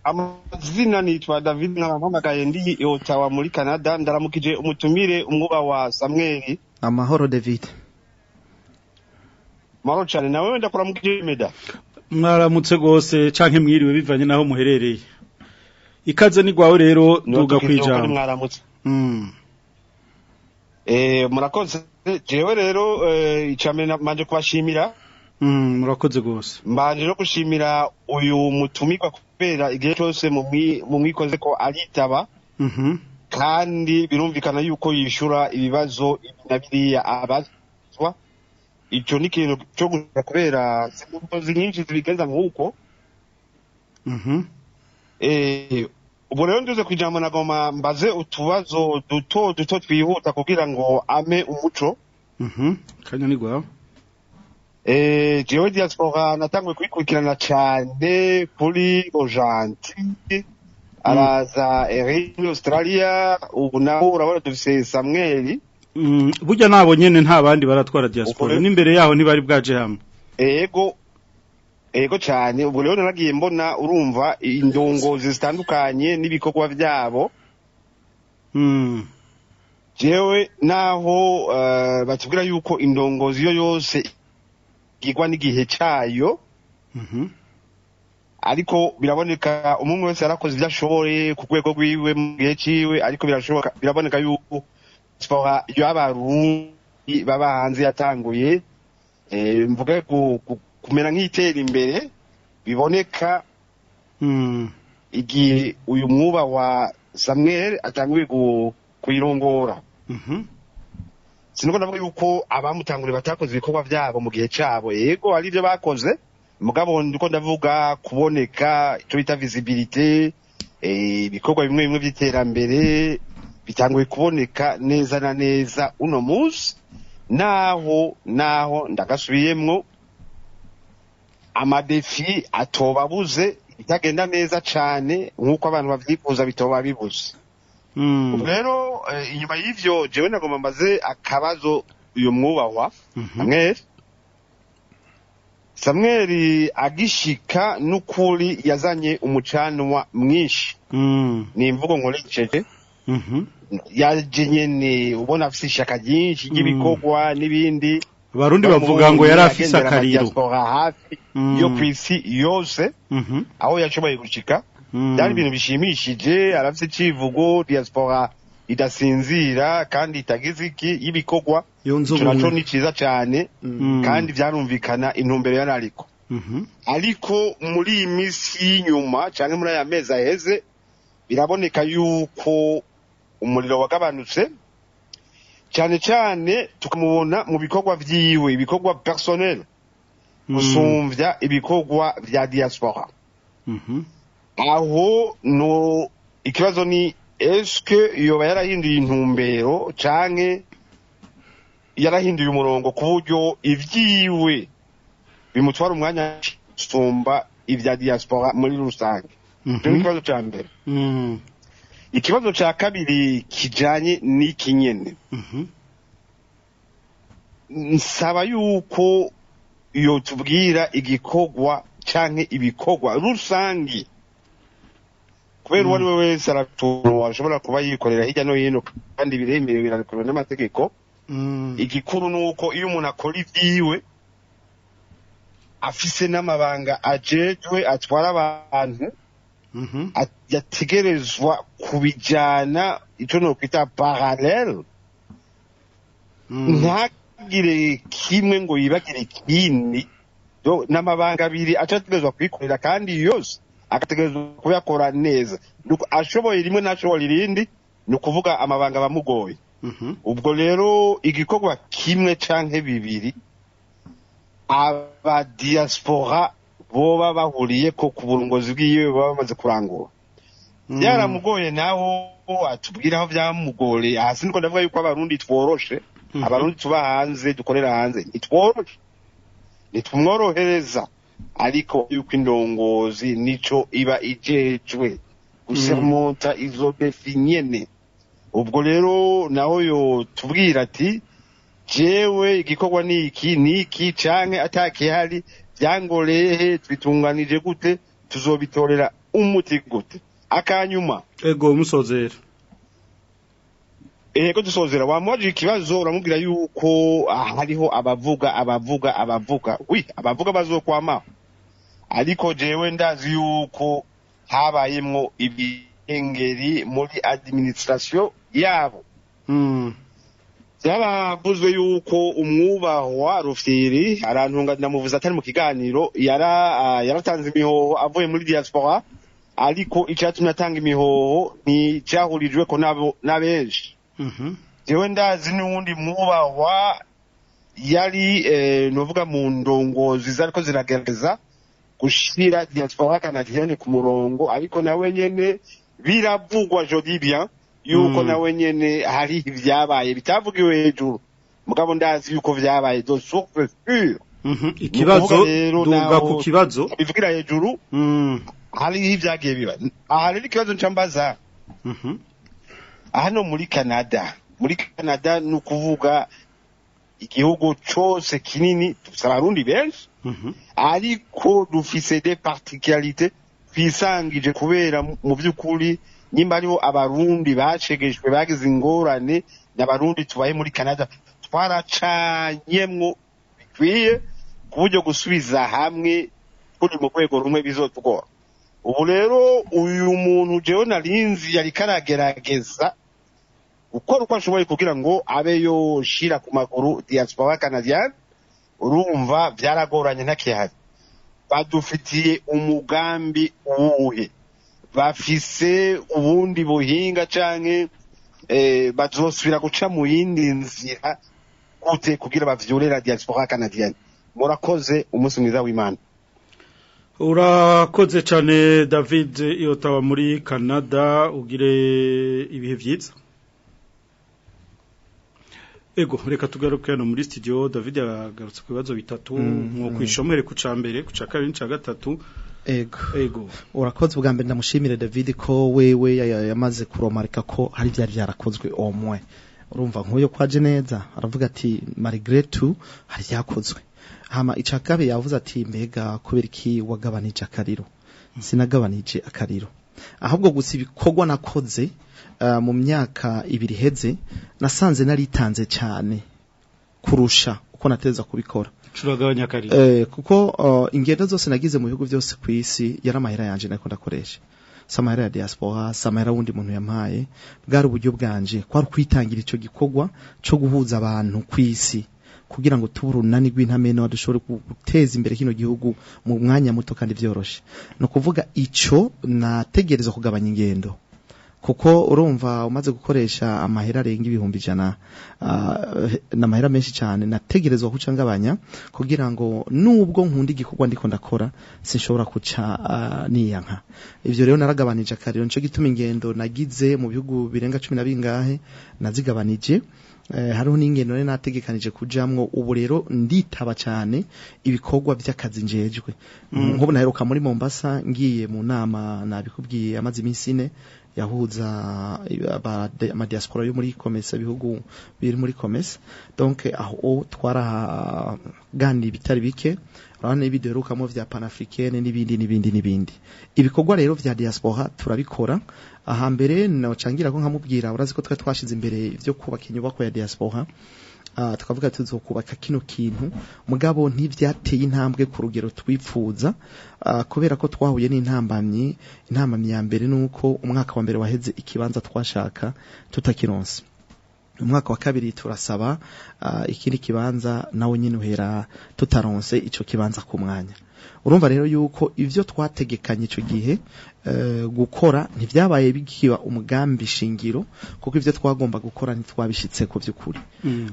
Amazina nitwa David, nkampamagaye ndi Ottawa muri Canada. Ndaramukije umutumire umwuba wa Samuel. Amahoro, David. Mahoro cyane, nawe ndakuramukije, Meda. Mwaramutse gose canke mwiriwe, bivanye naho muherereye. Ikaze ni gwawe rero, duga kwijambo. Mwaramutse. Murakoze. Jewe rero icambere manje kubashimira. Murakoze gose. Mbanje no gushimira uyu mutumirwa kubera igihe cyose mu mwikoze ko aritaba. Kandi birumvikana yuko yishura ibibazo ibi na biriya abazwa. Ico ni ikintu cyo gushimira kubera simbozi nyinshi zibigenza nk'uko. Ubu rero nduze kwijambo, nagoma mbaze utubazo duto duto twihuta kugira ngo ame umuco. Kanya ni gwawe. Jewe diaspora natanguye kuyikurikirana cyane kuri Ojanti, araza Eric Australia, ubu naho urabona dufise Samuel. Burya nabo nyene nta bandi baratwara diaspora, n'imbere yaho ntibari bwaje hamwe. Ego, ego cyane. Ubwo rero naragiye mbona, urumva, indongozi zitandukanye n'ibikorwa byabo. Jewe naho batubwira yuko indongozi yo yose igwa n'igihe cyayo, ariko biraboneka umwe wese yarakoze ibyo ashoboye ku rwego rwiwe mu gihe ciwe, ariko birashoboka, biraboneka yuko diaspora y'abarundi baba hanze yatanguye, mvuge kumera nk'itera imbere biboneka igihe uyu mwuba wa Samuel atanguye kuyirongora. Siniko ndavuga yuko abamutanguriye batakoze ibikorwa byabo mu gihe cyabo. Yego, ari ibyo bakoze, mugabo ndiko ndavuga kuboneka, icyo bita visibilité, ibikorwa bimwe bimwe by'iterambere bitanguye kuboneka neza na neza uno munsi, naho ndagasubiyemwo, ama défis atobabuze. Bitagenda neza cane nk'uko abantu bavyifuza bitoba bibuze. Rero inyuma y'ivyo, jewe nagomba mbaze akabazo uyu mwubahwa Samuel. Samuel agishika, n'ukuri yazanye umucanwa mwinshi, ni imvugo nkoresheje. Yaje nyene ubona afise ishaka ryinshi ry'ibikorwa n'ibindi. Abarundi bavuga ngo yari afise Agendera akariro. Diaspora hafi yo kw'isi yose, aho yashoboye gushika, byari ibintu bishimishije. Arafise icivugo diaspora idasinzira kandi itagize iki y'ibikorwa. Yunze Ico naco ubumwe. ni ciza cane, kandi vyarumvikana intumbero yari ariko. Ariko muri iyi minsi y'inyuma canke muri aya mezi aheze, biraboneka yuko umuriro wagabanutse cyane cyane, tukamubona mu bikorwa vyiwe, ibikorwa personnel, gusumvya ibikorwa vya diaspora. Aho no ikibazo ni: eske yoba yarahinduye intumbero canke yarahinduye umurongo, ku buryo ivyiwe bimutwara umwanya gusumba ivya diaspora muri rusange? Icyo ni ikibazo ca mbere. Ikibazo ca kabiri kijanye n'iki nyene, nsaba yuko yotubwira igikorwa canke ibikorwa rusangi, kubera uwo ari we wese aratuntu ashobora kuba yikorera hirya no hino, kandi biremewe, birarekurwa n'amategeko. Igikuru ni uko iyo umuntu akora ivyiwe afise n'amabanga ajejwe, atwara abantu, yategerezwa kubijana ico nokwita parallèle, ntagire kimwe ngo yibagire ikindi. N'amabanga abiri aca ategerezwa kwikorera, kandi yose agategerezwa kuyakora neza. Nuko ashoboye rimwe ntashobora irindi, ni ukuvuga amabanga bamugoye. Ubwo rero igikorwa kimwe canke bibiri aba diaspora boba bahuriye ko ku burongozi bwiwe baba bamaze kurangura, byaramugoye, naho atubwira aho byamugoreye. Aha siniko ndavuga yuko Abarundi tworoshe. Abarundi tuba hanze, dukorera hanze, ntitworoshe, ntitumworohereza, ariko yuko indongozi nico iba ijejwe gusurmonta izo défis nyene. Ubwo rero naho yotubwira ati: jewe igikorwa ni iki niki, canke atakihari, byangoreye he, twitunganije gute, tuzobitorera umuti gute? Akanyuma. Ego, musozera. Ego, dusozera. Wamubajije ikibazo, uramubwira yuko hariho abavuga, abavuga, abavuga, wi abavuga bazokwama, ariko jewe ndazi yuko habayemwo ibihengeri muri administration yabo. Byabavuzwe yuko umwubahwa Rufyiri, arantunga ndamuvuze atari mu kiganiro, yaratanze imihoho avuye muri diaspora, ariko icyatumye atanga imihoho nticyahurijwe ko nabo n'abenshi. Jewe ndazi n'uwundi mwubahwa yari novuga mu ndongozi zariko ziragerageza gushira diaspora canadienne ku murongo, ariko nawe nyene biravugwa, je dis bien, yuko nawe nyene hari ibyabaye bitavugiwe hejuru, mugabo ndazi yuko vyabaye de source sûre. Ikibazo. Ni ukuvuga rero Duga naho ku kibazo. Bivugira hejuru, hariho ibyagiye biba. Aha rero ikibazo nca mbaza, hano muri Canada, muri Canada ni ukuvuga igihugu cose kinini, dufise Abarundi benshi, ariko dufise des particularités twisangije, kubera mu by'ukuri nimba hariho Abarundi bacegeshwe, bagize ingorane, n'Abarundi tubaye muri Canada. Twaracanyemwo bikwiye ku buryo gusubiza hamwe turi mu rwego rumwe bizotugora. Ubu rero uyu muntu jewe narinzi yariko aragerageza gukora uko ashoboye kugira ngo abe yoshira ku maguru diaspora canadienne, urumva byaragoranye ntakihari. Badufitiye umugambi uwuhe? Bafise ubundi buhinga canke bazosubira guca mu yindi nzira gute kugira bavyure la diaspora canadienne? Murakoze, umunsi mwiza w'Imana. Urakoze cyane David Iyotawa muri Canada, ugire ibihe byiza. Ego, reka tugaruke hano muri studio. David yagarutse ku bibazo bitatu, nko kwishomere ku ca mbere, ku ca kabiri n'ica gatatu. Ego. Ego. Urakoze. Ubwa mbere ndamushimire David ko wewe yamaze kuromarika ko hari byari byarakozwe omwe. Urumva nk'uyo kwaje neza aravuga ati malgré tout hari byakozwe. Hama icakabe yavuze ati mbega kubera iki wagabanije akariro? Sinagabanije akariro, ahubwo gusa ibikorwa nakoze mu myaka 2 iheze nasanze naritanze cyane kurusha uko nateza kubikora. Curagabanya akariro. Kuko ingendo zose nagize mu bihugu byose ku isi yari amahera yanje nako ndakoresha, samahera ya diaspora, samahera wundi muntu yampaye, bwari uburyo bwanje, kwari kwitangira ico gikorwa cyo guhuza abantu ku isi kugira ngo tube urunani rw'intamena dushobore guteza imbere kino gihugu mu mwanya muto kandi vyoroshe. No kuvuga ico nategereza kugabanya ingendo, kuko urumva umaze gukoresha amahera arenga 100,000 n'amahera menshi cyane, nategerezwa kuca ngabanya kugira ngo nubwo nkunda igikorwa ndiko ndakora sinshobora kuca niyanka. Ivyo rero naragabanije akariro, nico gituma ingendo nagize mu bihugu birenga 10 na bingahe nazigabanije. Hariho n'ingendo nari nategekanije kujamwo, ubu rero nditaba cyane ibikorwa by'akazi njejwe. Nk'ubu naheruka muri Mombasa ngiye mu nama nabikubwiye amaze iminsi 4 yahuza amadiaspora yo muri Comesa, ibihugu biri muri Comesa. Donc aho twaraganira bitari bike, urabona ibiduherukamo vya panafricaine n'ibindi n'ibindi n'ibindi. Ibikorwa rero vya diaspora turabikora. Aha mbere nocangira ko nkamubwira, urazi ko twe twashize imbere ivyo kubaka inyubako ya diaspora, tukavuga tuzokubaka kino kintu, mugabo ntivyateye intambwe ku rugero twipfuza, kubera ko twahuye n'intambamyi. Intambamyi ya mbere nuko umwaka wa mbere waheze ikibanza twashaka tutakironse. Umwaka wa kabiri turasaba ikindi kibanza nawo nyine uhera tutaronse ico kibanza ku mwanya. Urumva rero yuko ivyo twategekanye ico gihe gukora ntivyabaye bikiba umugambi shingiro, kuko ivyo twagomba gukora ntitwabishitse ku vy'ukuri.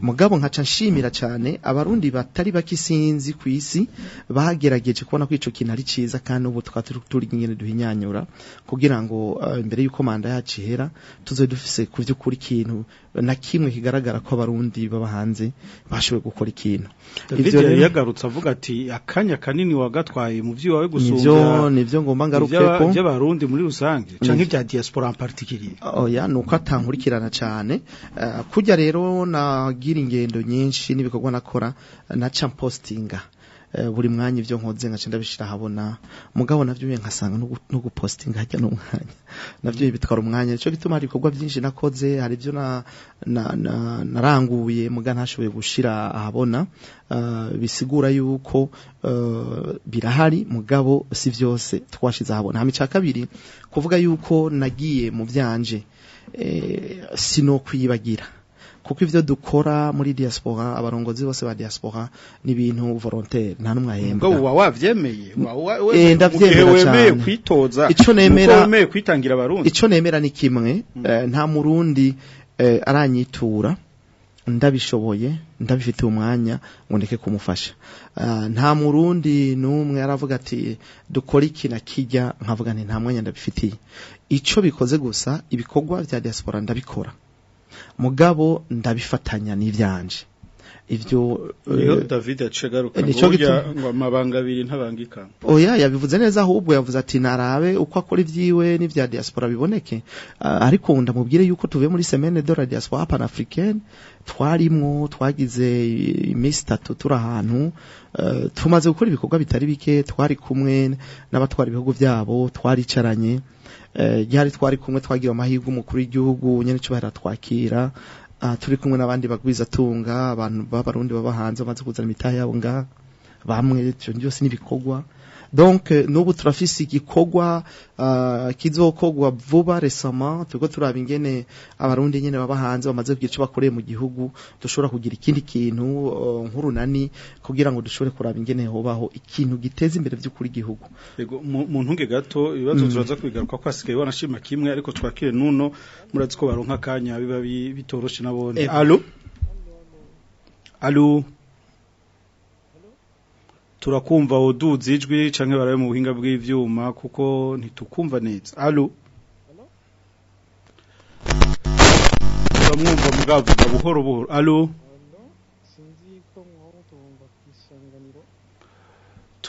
Mugabo nkaca nshimira cyane abarundi batari bakisinzi ku isi bagerageje kubona ko ico kintu ari ciza, kandi ubu turi nyene duhinyanyura kugira ngo imbere yuko manda yacu ihera tuzobe dufise ku vy'ukuri ikintu na kimwe kigaragara ko abarundi baba hanze bashoboye gukora ikintu. Ivyo rero yagarutse avuga ati akanya kanini wagatwaye mu vyiwawe gusumbya nivyo ngomba ngarukeko by'abarundi muri rusange canke bya diaspora en particulier. Oya, nuko atankurikirana cyane. Kujya rero nagira ingendo nyinshi n'ibikorwa nakora naca postinga buri mwanya ivyo nkoze nkaca ndabishira habona, mugabo navyo nkasanga no gupostinga hajya n'umwanya navyo bitwara umwanya. Nico gituma hari ibikorwa byinshi nakoze, hari ivyo naranguye muga ntashoboye gushira ahabona, bisigura yuko birahari mugabo si vyose twashize ahabona. Hama ica kabiri kuvuga yuko nagiye mu vyanje sino kwibagira, kuko ivyo dukora muri diaspora, abarongozi bose ba diaspora ni ibintu volontaire, nta numwe ahembwa. Ngo wavyemeye ndavyemera cyane kwitoza, ico nemera wemeye kwitangira abarundi, ico nemera ni kimwe, nta murundi aranyitura ndabishoboye ndabifitiye umwanya ngo ndeke kumufasha. Nta murundi numwe aravuga ati dukora iki na kijya, nkavuga nti nta mwanya ndabifitiye. Ico bikoze gusa ibikorwa vya diaspora ndabikora, mugabo ndabifatanya n'ivyanje. Ivyo David acigaruka ngo amabanga abiri ntabangika. Oya, yabivuze neza, ahubwo yavuze ati narabe uko akora ivyiwe n'ivya diaspora biboneke. Ariko ndamubwire yuko tuvuye muri semaine de la diaspora panafricaine, twarimwo twagize iminsi 3 turi ahantu, tumaze gukora ibikorwa bitari bike, twari kumwe n'abatwara ibihugu byabo, twaricaranye, yari twari kumwe, twagira amahirwe umukuru w'igihugu nyene cyo baratwakira, turi kumwe n'abandi bagwiza tunga, abantu b'abarundi baba hanze bamaze kuzana imitahe yabo nga bamwe, ivyo byose nibikorwa. Donc n'ubu turafise igikorwa kizokogwa vuba récemment, turiko turaba ingene abarundi nyene baba hanze bamaze kugira ico bakoreye mu gihugu, dushobora kugira ikindi kintu nk'urunani kugira ngo dushobore kuraba ingene hobaho ikintu giteza imbere vy'ukuri igihugu. Yego, mu ntunge gato ibibazo turaza kubigaruka ko hasigaye wanashima kimwe, ariko twakire nuno murazi ko baronka kanya biba bitoroshe nabone. Allo allo, turakumva uduza ijwi canke barabe mu buhinga bw'ivyuma kuko ntitukumva neza. Allo, turamwumva mugavuga buhoro buhoro. Allo,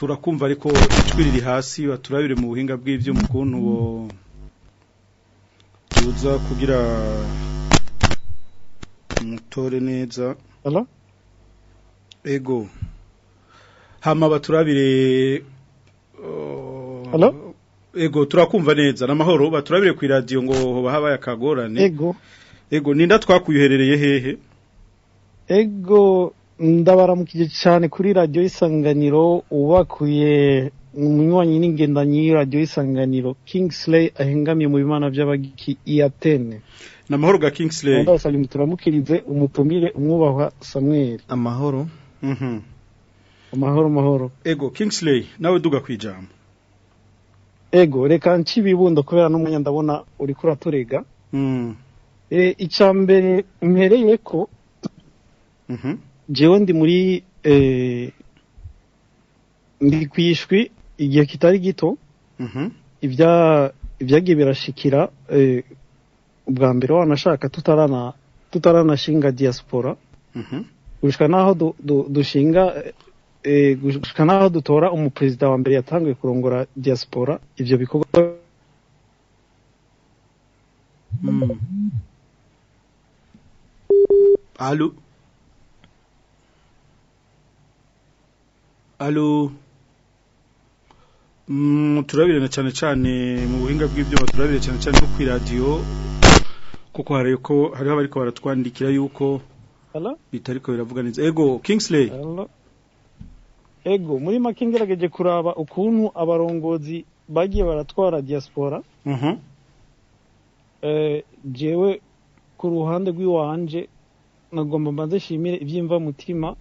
Turakumva ariko ijwi riri hasi, baturabire mu buhinga bw'ivyuma ukuntu bo tuza kugira mutore neza. Hello? Ego. Hama baturabire. Hello? Ego, turakumva neza namahoro. Baturabire ku radio ngo hoba habaye akagorane. Ego. Ego, ninda twakuyuherereye hehe? Ego, ndabaramukije cyane kuri radio Isanganiro. Ubakuye umunywanyi n'ingendanyi radio Isanganiro, Kingsley ahengamiye mu bimana by'abagiki i Atene. Namahoro ga Kingsley. Ndabasabye turamukirize umutumire umwubahwa Samuel. Amahoro. Amahoro mahoro. Ego Kingsley, nawe duga kwijambo. Ego, reka ncibibundo kubera n'umwanya ndabona uri kuraturega. Icambere mpereye ko jewe ndi muri ndi kwishwi igihe kitari gito. Ibyagiye birashikira ubwa mbere wanashaka tutaranashinga diaspora. Gushika naho dushinga gushika naho dutora umupresident wa mbere yatanguye kurongora diaspora, ivyo bikorwa. Allo. Allo. Turabire na cyane cyane mu buhinga bw'ivyuma, turabire cyane cyane no ku radio, kuko hariho abariko baratwandikira yuko bitariko biravuga neza. Ego Kingsley. Hello. Ego, muri make ngerageje kuraba ukuntu abarongozi bagiye baratwara diaspora. Jewe ku ruhande rw'iwanje nagomba mbanze shimire ivyimva mutima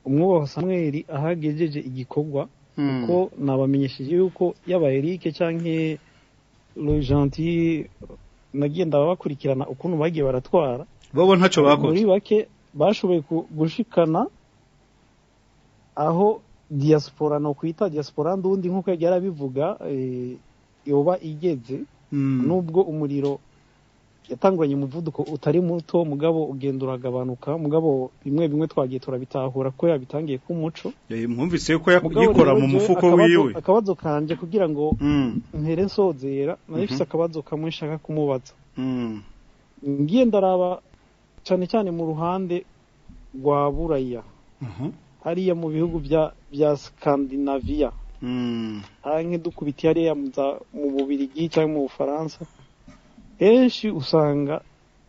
umwubahwa Samuel ahagejeje igikorwa, kuko nabamenyesheje yuko yaba Eric canke Le Gentil nagiye ndabakurikirana ukuntu bagiye baratwara, bobo ntaco bakoze. Muri bake bashoboye gushikana aho diaspora no kwita diaspora ndundi nkuko yarabivuga yoba igeze. Nubwo umuriro yatangwanye umuvuduko utari muto, mugabo ugenda uragabanuka, mugabo bimwe bimwe twagiye turabitahura ko yabitangiye ku muco. Mwumvise ko yakora mu mufuko wiwe. Akabazo kanje kugira ngo ntere nsozera, narifise akabazo kamwe nshaka kumubaza. Ngiye ndaraba cyane cyane mu ruhande rwa Buraya, hariya mu bihugu bya Scandinavia, hanke dukubiti hariya mu Bubirigi cyangwa mu Bufaransa, henshi usanga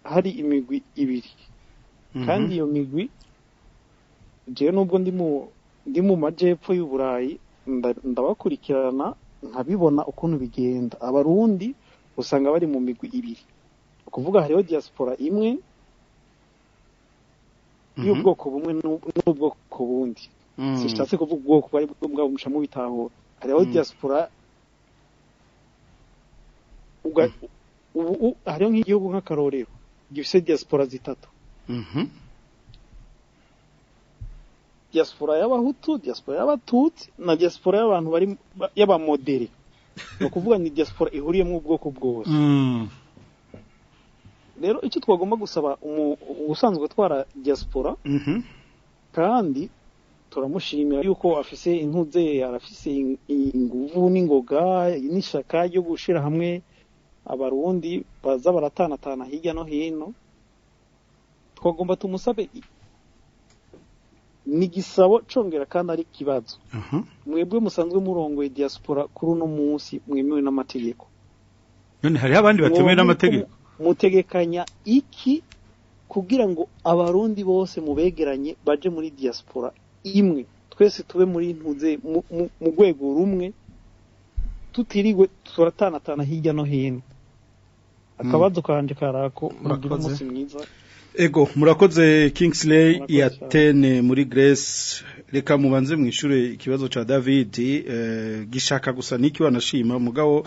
hari imigwi ibiri. Kandi iyo migwi jewe nubwo ndi mu majepfo y'Uburayi ndabakurikirana nkabibona ukuntu bigenda. Abarundi usanga bari mu migwi ibiri, kuvuga hariho diaspora imwe y'ubwoko bumwe n'ubwoko bundi. Sishatse kuvuga ubwoko bari bwo muca mu bitahura. Hariho diaspora ubu hariho nk'igihugu nk'akarorero gifise diaspora zitatu. Diaspora y'abahutu, diaspora y'abatutsi na diaspora y'abantu bari y'abamodere. No kuvuga ni diaspora ihuriyemo ubwoko bwose. Rero icyo twagomba gusaba ubusanzwe twara diaspora, kandi turamushimira yuko afise intuze, arafise inguvu n'ingoga n'ishaka ryo gushira hamwe abarundi baza baratanatana hirya no hino. Twagomba tumusabe ni gisabo congera kandi ari kibazo. Mwebwe musanzwe murongoye diaspora kuri uno munsi mwemewe n'amategeko. None hari abandi batemewe n'amategeko. Mutegekanya iki kugira ngo abarundi bose mubegeranye baje muri diaspora imwe, twese tube muri ntuze mu rwego rumwe, tutirigwe turatanatana hirya no hino. Akabazo kanje karako. Murakoze. Ego, murakoze Kingsley Yatene muri Grace. Reka mubanze mwishure ikibazo ca David gishaka gusa niki wanashima mugabo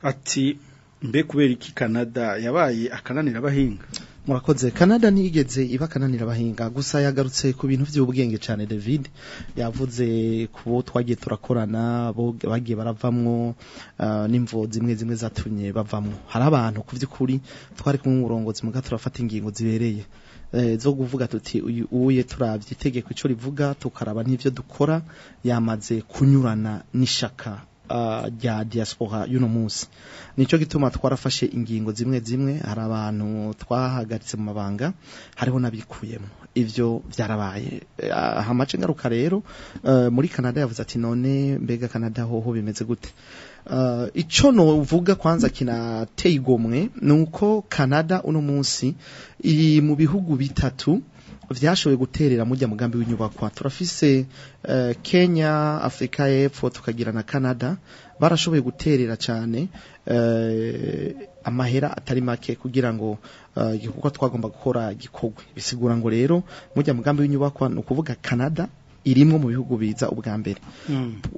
ati mbe kubera iki Canada yabaye akananira abahinga. Murakoze. Canada ntiyigeze ibakananira abahinga, gusa yagarutse ku bintu by'ubwenge cyane. David yavuze ku bo twagiye turakorana, bo bagiye baravamwo, n'imvo zimwe zimwe zatumye bavamwo. Hari abantu ku by'ukuri twari kumwe umurongozi muga turafata ingingo zibereye, zo kuvuga tuti uyu uye turavye itegeko ico rivuga, tukaraba n'ivyo dukora, yamaze kunyurana n'ishaka rya diaspora y'uno munsi. Nico gituma twarafashe ingingo zimwe zimwe. Hari abantu twahagaritse mu mabanga, hariho n'abikuyemo. Ivyo vyarabaye. Hamace ngaruka rero, muri Canada yavuze ati none mbega Canada hoho bimeze gute? Ico novuga kwanza kinateye igomwe nuko Canada uno munsi iri mu bihugu bitatu vyashoboye guterera mujya mugambi w'inyubakwa. Turafise Kenya, Afrika y'Epfo, tukagira na Canada. Barashoboye guterera cyane amahera atari make kugira ngo igikorwa twagomba gukora gikorwe. Bisigura ngo rero mujya mugambi w'inyubakwa, ni ukuvuga Canada irimwo mu bihugu biza ubwa mbere.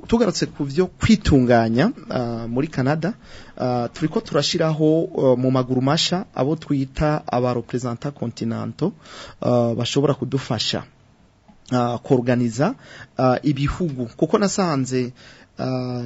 Tugarutse ku byo kwitunganya, muri Canada turiko turashiraho mu maguru masha abo twita aba représentants continentaux, bashobora kudufasha kuorganiza ibihugu, kuko nasanze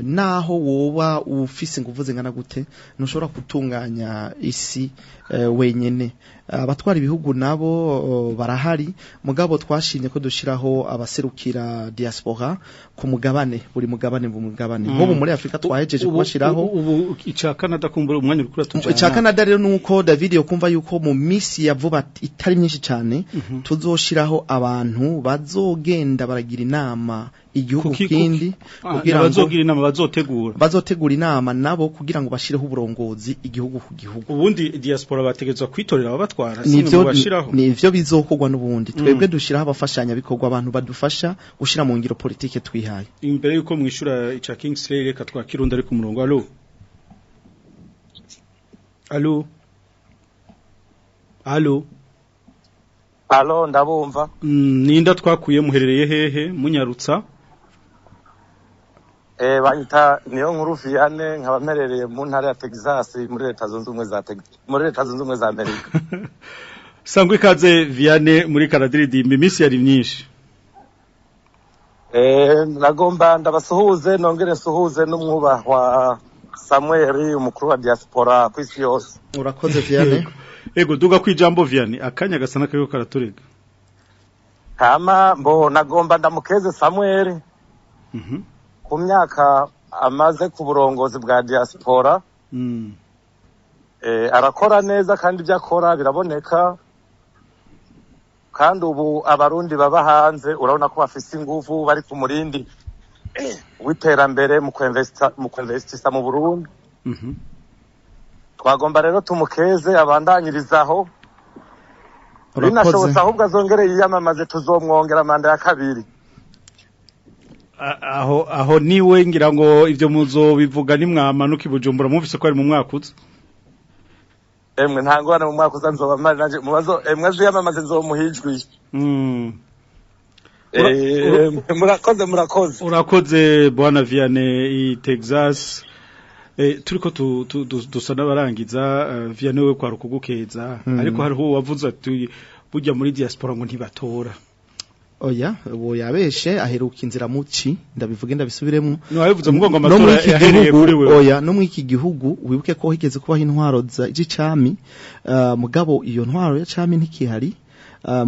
naho woba ufise inguvu zingana gute, ntushobora gutunganya isi wenyene. Abatwara ibihugu nabo barahari, mugabo twashimye ko dushiraho abaserukira diaspora ku mugabane, buri mugabane buri mugabane. Nk'ubu muri Afrika twahejeje kubashiraho. Ubu ica Canada, kumbura umwanya uriko uratujana. Ica Canada rero nuko David yokumva yuko mu misi ya vuba itari myinshi cyane tuzoshiraho abantu bazogenda baragira inama igihugu kindi. Kugira ngo bazogira inama, bazotegura. Bazotegura inama nabo kugira ngo bashireho uburongozi igihugu ku gihugu. Ubundi diaspora bategezwa kwitorera ababatwara, nivyo bashiraho? Nivyo bizokorwa n'ubundi. Twebwe dushiraho abafashanya bikorwa, abantu badufasha gushira mu ngiro politike twihaye. Imbere yuko mwishura ica Kingsley, reka twakirunda ari ku murongo. Allo, allo, allo? Allo, ndabumva. Ninda twakuye? Muherereye hehe, munyarutsa? Banyita niyo nkuru Vianney, nkaba mperereye mu ntara ya Texas muri Leta Zunze Ubumwe za Amerika. Sangwe ikaze Vianney muri Karadiridimba, iminsi yari myinshi. Nagomba ndabasuhuze, nongere nsuhuze n'umwubahwa Samuel, umukuru wa diaspora ku isi yose. Urakoze Vianney. Ego, duga kwijambo Vianney, akanya gasa n'akariko karaturega. Hama mbo nagomba ndamukeze Samuel ku myaka amaze ku burongozi bwa diaspora. Arakora neza kandi ibyo akora biraboneka, kandi ubu Abarundi baba hanze urabona ko bafise ingufu, bari ku murindi w'iterambere mu kwinvestisa mu Burundi. Twagomba rero tumukeze, abandanyirizaho, binashobotse ahubwo azongere yiyamamaze, tuzomwongera manda ya kabiri. Aho niwe ngira ngo ivyo muzobivuga nimwamanuka i Bujumbura, mumvise ko ari mu mwaka uza. Emwe, nta ngorane, mu mwaka uza nzoba mpari nanje, mubazo emwe aziyamamaze nzomuha ijwi. Murakoze, murakoze. Urakoze bwana Vianney i Texas. Turiko dusa n'abarangiza. Vianney, we kwari ukugukeza, ariko hariho uwavuze ati burya muri diaspora ngo ntibatora. Oya, uwo yabeshe, aheruka inzira muci. Ndabivuge, ndabisubiremo. Ntiwabivuze mu ngo No muri amatora iki yahereye gihugu kuri wewe. Oya, no muri iki gihugu wibuke ko higeze kubaho intwaro z'icami, mugabo iyo ntwaro ya cami ntikihari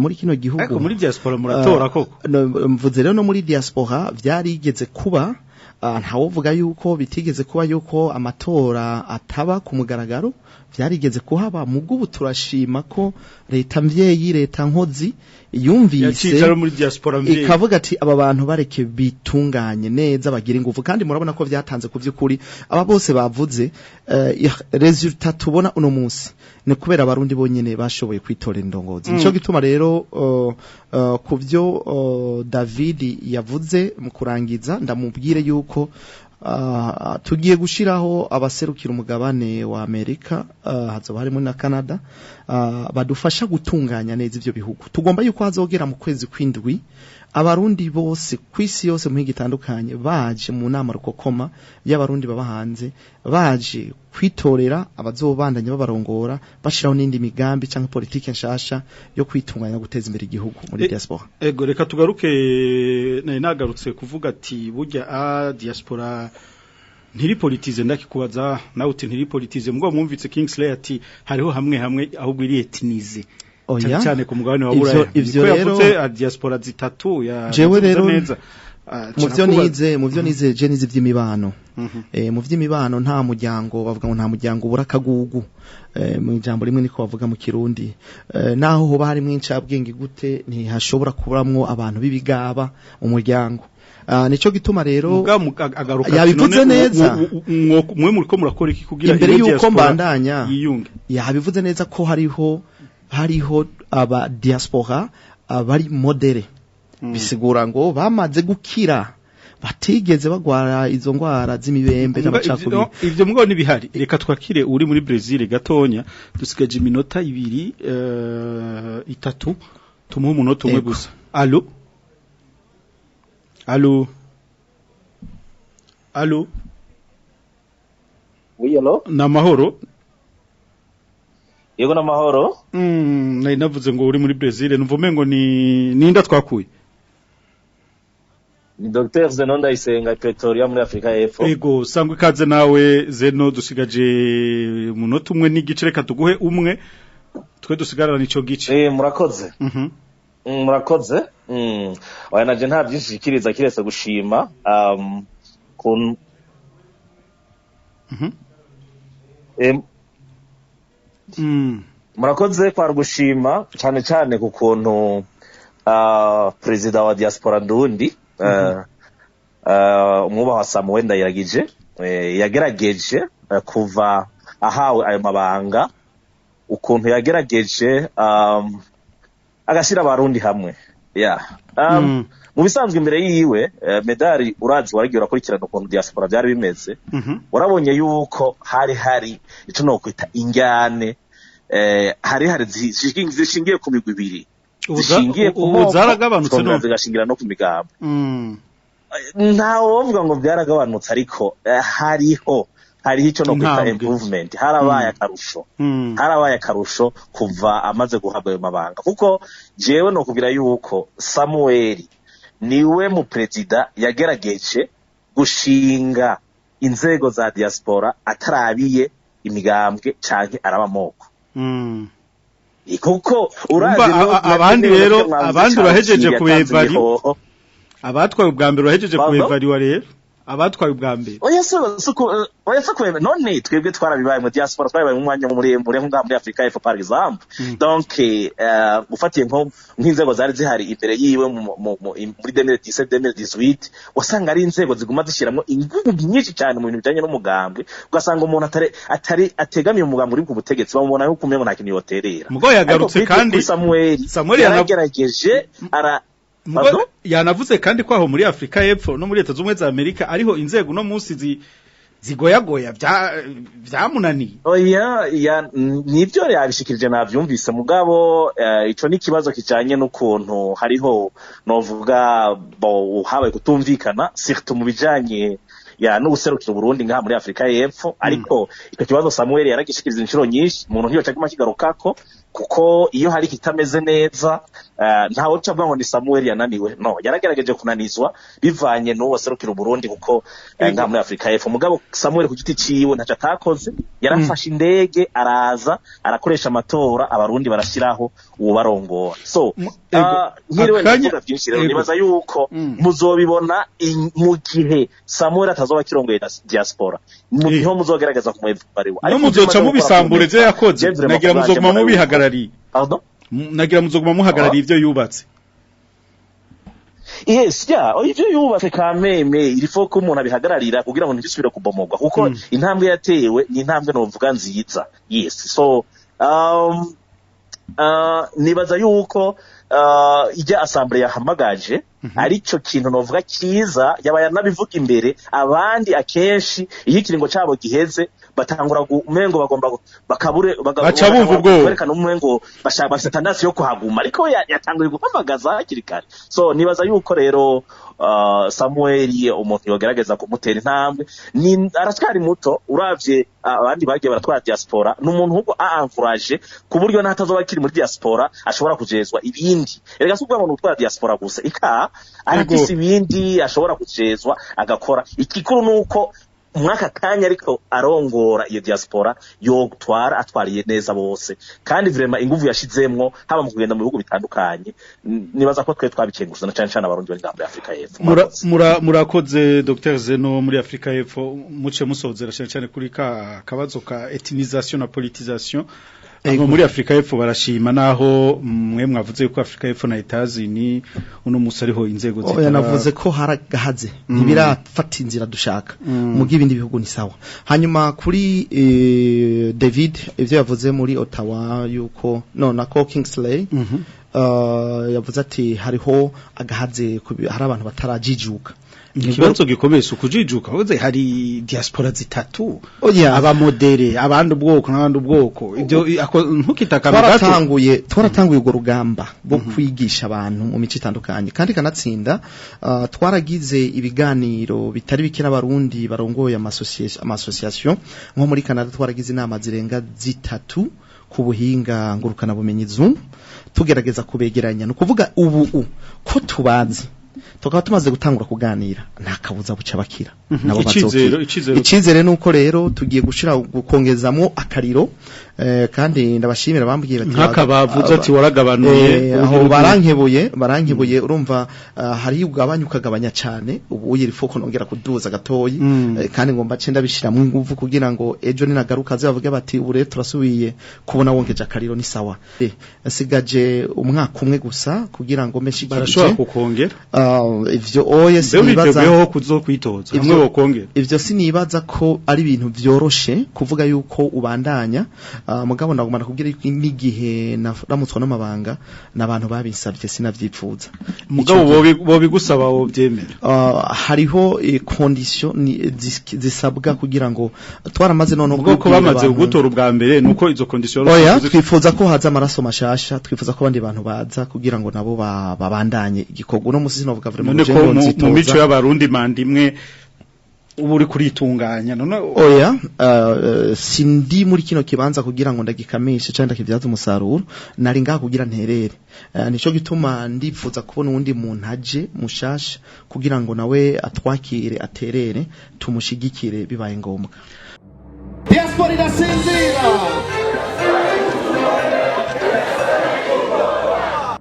muri kino gihugu. Ariko muri diaspora muratora koko? No, mvuze rero no muri diaspora vyarigeze kuba, ntawovuga yuko bitigeze kuba, yuko amatora ataba ku mugaragaro. Vyarigeze kuhaba, mugubu turashima ko leta mvyeyi, leta nkozi yumvise Yaciye ari muri diaspora mvyeyi. ikavuga ati aba bantu bareke bitunganye neza, bagira ingufu, kandi murabona ko vyatanze. Ku vy'ukuri aba bose bavuze, résultat tubona uno munsi ni kubera Abarundi bonyene bashoboye kwitorera indongozi. Nico gituma rero ku vyo David yavuze mu kurangiza, ndamubwire yuko tugiye gushiraho abaserukira umugabane wa Amerika, hazoba harimo na Canada, badufasha gutunganya neza ivyo bihugu. Tugomba yuko hazogera mu kwezi kw'indwi Abarundi bose kwisi yose mu mihingo itandukanye baje mu nama rukokoma y'Abarundi baba hanze, baje. kwitorera abazobandanya babarongora, bashiraho n'indi migambi canke politike nshasha yo kwitunganya guteza imbere igihugu muri diaspora. Ego, reka tugaruke, nari nagarutse kuvuga ati burya a diaspora ntiri politisée, ndakikubaza nawe uti ntiri politisée, mugabo mwumvitse Kingsley ati hariho hamwe hamwe ahubwo iri ethnisée. Oya. Cyane cyane ku mugabane wa Ivyo- Buraya. Ivyo Niko rero- yavuze a diaspora zitatu ya Jewe yavuze rero neza. Mu vyo Canakubaza. nize, mu vyo nize, je nize ivy'imibano. Mu vy'imibano nta muryango, bavuga ngo nta muryango ubura akagugu, mu ijambo rimwe niko bavuga mu Kirundi. Naho hoba harimwo incabwenge gute, ntihashobora kuburamwo abantu b'ibigaba mu muryango. Nico gituma rero Mugabo agaruka ati yabivuze none neza. mwe muriko murakora iki kugira Imbere iyo yuko diaspora mbandanya, yiyunge? Yabivuze neza ko hariho aba diaspora abari modérés, bisigura ngo bamaze gukira, batigeze bagwara izo ngwara z'imibembe Muga n'amacakubiri. Ivyo mugabo nibihari. Reka twakire uri muri Brazil gatonya, dusigaje iminota 2, 3, tumuhe umunota umwe gusa. Allo, allo, allo? Oui, allo? Namahoro? Yego, namahoro. Nari navuze ngo uri muri Brazil, numva umengo ni ninda twakuye. Ni Dr Zenon Ndayisenga, Pretoria, muri Afrika y'Epfo. Ego, sangwa ikaze nawe Zeno, dusigaje umunota umwe n'igice, reka tuguhe umwe twe dusigarana ico gice. Murakoze. Murakoze. Oya, naje nta byinshi shikiriza kiretse gushima kun Murakoze, kwa gushima cyane cyane ku kuntu perezida wa diaspora Ndundi, umwubahwa Samuel Ndayiragije, yagerageje, kuva ahawe ayo mabanga, ukuntu yagerageje agashyira Abarundi hamwe, yeah. Mu bisanzwe imbere yiwe, medali urazi waragiye urakurikirana ukuntu diaspora byari bimeze, warabonye yuko hari ico nokwita injyane, hari zishingiye ku migwi ibiri, Ubu zishingiye ku ubu moko, zaragabanutse zikongera none? zigashingira no ku migambo. Ntawe wovuga ngo byaragabanutse, ariko hariho ico nokwita Intambwe. improvement, harabaye akarusho. Harabaye akarusho kuva amaze guhabwa ayo mabanga, kuko jewe nokubwira yuko Samuel niwe mu perezida yagerageje gushinga inzego za diaspora atarabiye imigambwe canke araba amoko, kuko urazi Umva, abandi rero, abandi urahejeje yatanze kubevali imihoho. Abatwaye ubwa mbere urahejeje Pardon? kubevaluwa rero, abatwaye ubwa mbere. Oya, oya, se kweme none twebwe twarabibaye mu diaspora, twarabibaye mu mwanya muremure nko ngaha muri Afrika y'Epfo par exemple. Donc ufatiye nko nk'inzego zari zihari imbere yiwe muri 2017, 2018, wasanga ari inzego ziguma zishiramwo ingufu nyinshi cyane mu bintu bijanye n'umugambwe, ugasanga umuntu atari ategamiye umugambwe uri ku butegetsi bamubona yuko umengo nta kintu yoterera. Mugabo yagarutse Ariko kandi kuri Samuel, Samuel yaragerageje ara Mugabo Pardon? yanavuze kandi ko aho muri Afrika y'Epfo no muri Leta Zunze Ubumwe za Amerika ariho inzego no munsi zigoyagoya vyamunaniye. Oya, ya, nivyo yabishikirije, navyumvise, mugabo ico ni ikibazo kijanye n'ukuntu hariho novuga bo habaye kutumvikana, surtout mu bijanye ya no guserukira Burundi ngaha muri Afrika y'Epfo. Ariko ico kibazo Samuel yaragishikiriza inshuro nyinshi, umuntu ntiyoca aguma kigarukako, kuko iyo hari kitameze neza, ntawe uca avuga ngo ni Samuel yananiwe. No yaragerageje kunanizwa bivanye n'uwo serukira Burundi, kuko ngaha muri Afrika y'Epfo. Mugabo Samuel ku giti ciwe ntaco atakoze, yarafashe indege araza arakoresha amatora, Abarundi barashiraho uwo barongora. So nkiriwe ndavuga byinshi rero, nibaza yuko muzobibona mu gihe Samuel atazoba akirongoye diaspora, mu gihe muzogerageza kumwevariwa. No muzoca mubisambure ivyo yakoze, nagira muzoguma mubihagarariye. Pardon? Nagira muzoguma muhagarariye ivyo yubatse. Yes, yeah, ivyo yubatse kameme il faut ko umuntu abihagararira kugira ngo ntigisubire kubomogwa, kuko intambwe yatewe ni intambwe novuga nziza. Yes, so nibaza yuko ijya assemblée yahamagaje Arico kintu novuga kiza yaba yanabivuga imbere abandi. Akenshi iyo ikiringo cabo giheze, batangura umengo bagomba bakabure Baca bumva ubwoba. Kwerekana umengo bashaka, bafite tendance yo kuhaguma, ariko yatanguye guhamagaza hakiri kare. So nibaza yuko rero Samuel umuntu yogerageza kumutera intambwe, ni aracyari muto. Uravye abandi bagiye baratwara diaspora, ni umuntu ahubwo a encourage, ku buryo n'atazoba akiri muri diaspora ashobora kujezwa ibindi. Erega si ukuvuga ngo ni utwara diaspora gusa, ika arafise ibindi ashobora kujezwa agakora. Igikuru ni uko mwaka kanya ariko arongora iyo diaspora, yotwara atwariye neza bose, kandi vraiment inguvu yashizemwo, haba mu kugenda mu bihugu bitandukanye, nibaza ko twe twabikenguruza, na cane cane Abarundi bari ngaha muri Afrika y'Epfo. Murakoze Dr Zeno muri Afrika y'Epfo. Muce musozera cyane cyane kuri ka kabazo ka ethnisation na politisation. Abo muri Afrika y'Epfo barashima, naho mwe mwavuze yuko Afrika y'Epfo na Etazini uno musi ariho inzego Oya, navuze ko haragahaze, ntibirafata inzira dushaka. Mu ibindi bihugu ni sawa. Hanyuma kuri David, ivyo yavuze muri Ottawa yuko no nako Kingsley yavuze ati hariho agahaze, hari abantu batarajijuka. Ikibazo gikomeye si ukujijuka, wavuze hari diaspora zitatu, Oya. aba modérés, abandi ubwoko n'abandi ubwoko. Ibyo ntukita akantu gato. Twaratanguye urwo rugamba rwo kwigisha abantu mu mico itandukanye, kandi kanatsinda twaragize ibiganiro bitari bike n'Abarundi barongoye ama association nko muri Canada. Twaragize inama zirenga zitatu ku buhinga ngurukana bumenyi Zoom, tugerageza kubegeranya. Ni ukuvuga ubu ko tubazi, tukaba tumaze gutangura kuganira, nta kabuza buca bakira. Nabo bazokira. Icizere nuko rero tugiye gushira gukongezamwo akariro, kandi ndabashimira bambwiye bati Nk'akabavuze ati waragabanuye. Aho barankebuye. Urumva, hari ugabanya ukagabanya cyane. Ubu uyiri foko nongera kuduza gatoyi. Kandi ngomba ce ndabishiramo inguvu kugira ngo ejo ninagaruka aze bavuge bati ubu rero turasubiye kubona wongeje akariro, ni sawa. Nsigaje umwaka umwe gusa kugira ngo mbe nshikirije. Barashobora kukongera. Ivyo oye Mbe sinibaza. witeguyeho kuzokwitoza hamwe bokongera? Ivyo sinibaza ko ari ibintu vyoroshe kuvuga yuko ubandanya. Mugabo ndagomba nakubwira yuko n'igihe naramutswa n'amabanga n'abantu babinsabye sinavyipfuza. Mugabo Ico gihe- bobigusaba wovyemera? Hariho condition zisabwa kugira ngo twaramaze none Ubwo ko kubwira bamaze abantu- kugutora ubwa mbere, nuko izo condition Oya, twifuza ko haza amaraso mashasha, twifuza ko abandi bantu baza kugira ngo nabo babandanye igikorwa. Uno musi sinovuga vraiment None ngo ko je ngo mu nzitoza. mico y'Abarundi manda imwe uba uri kuritunganya, none Oya, sindi muri kino kibanza kugira ngo ndagikamishe cyangwa ndakibyaza umusaruro. Nari ngaha kugira nterere. Nico gituma ndipfuza kubona uwundi muntu aje mushasha kugira ngo nawe atwakire, aterere, tumushigikire bibaye ngombwa. Diaspora irasinzira.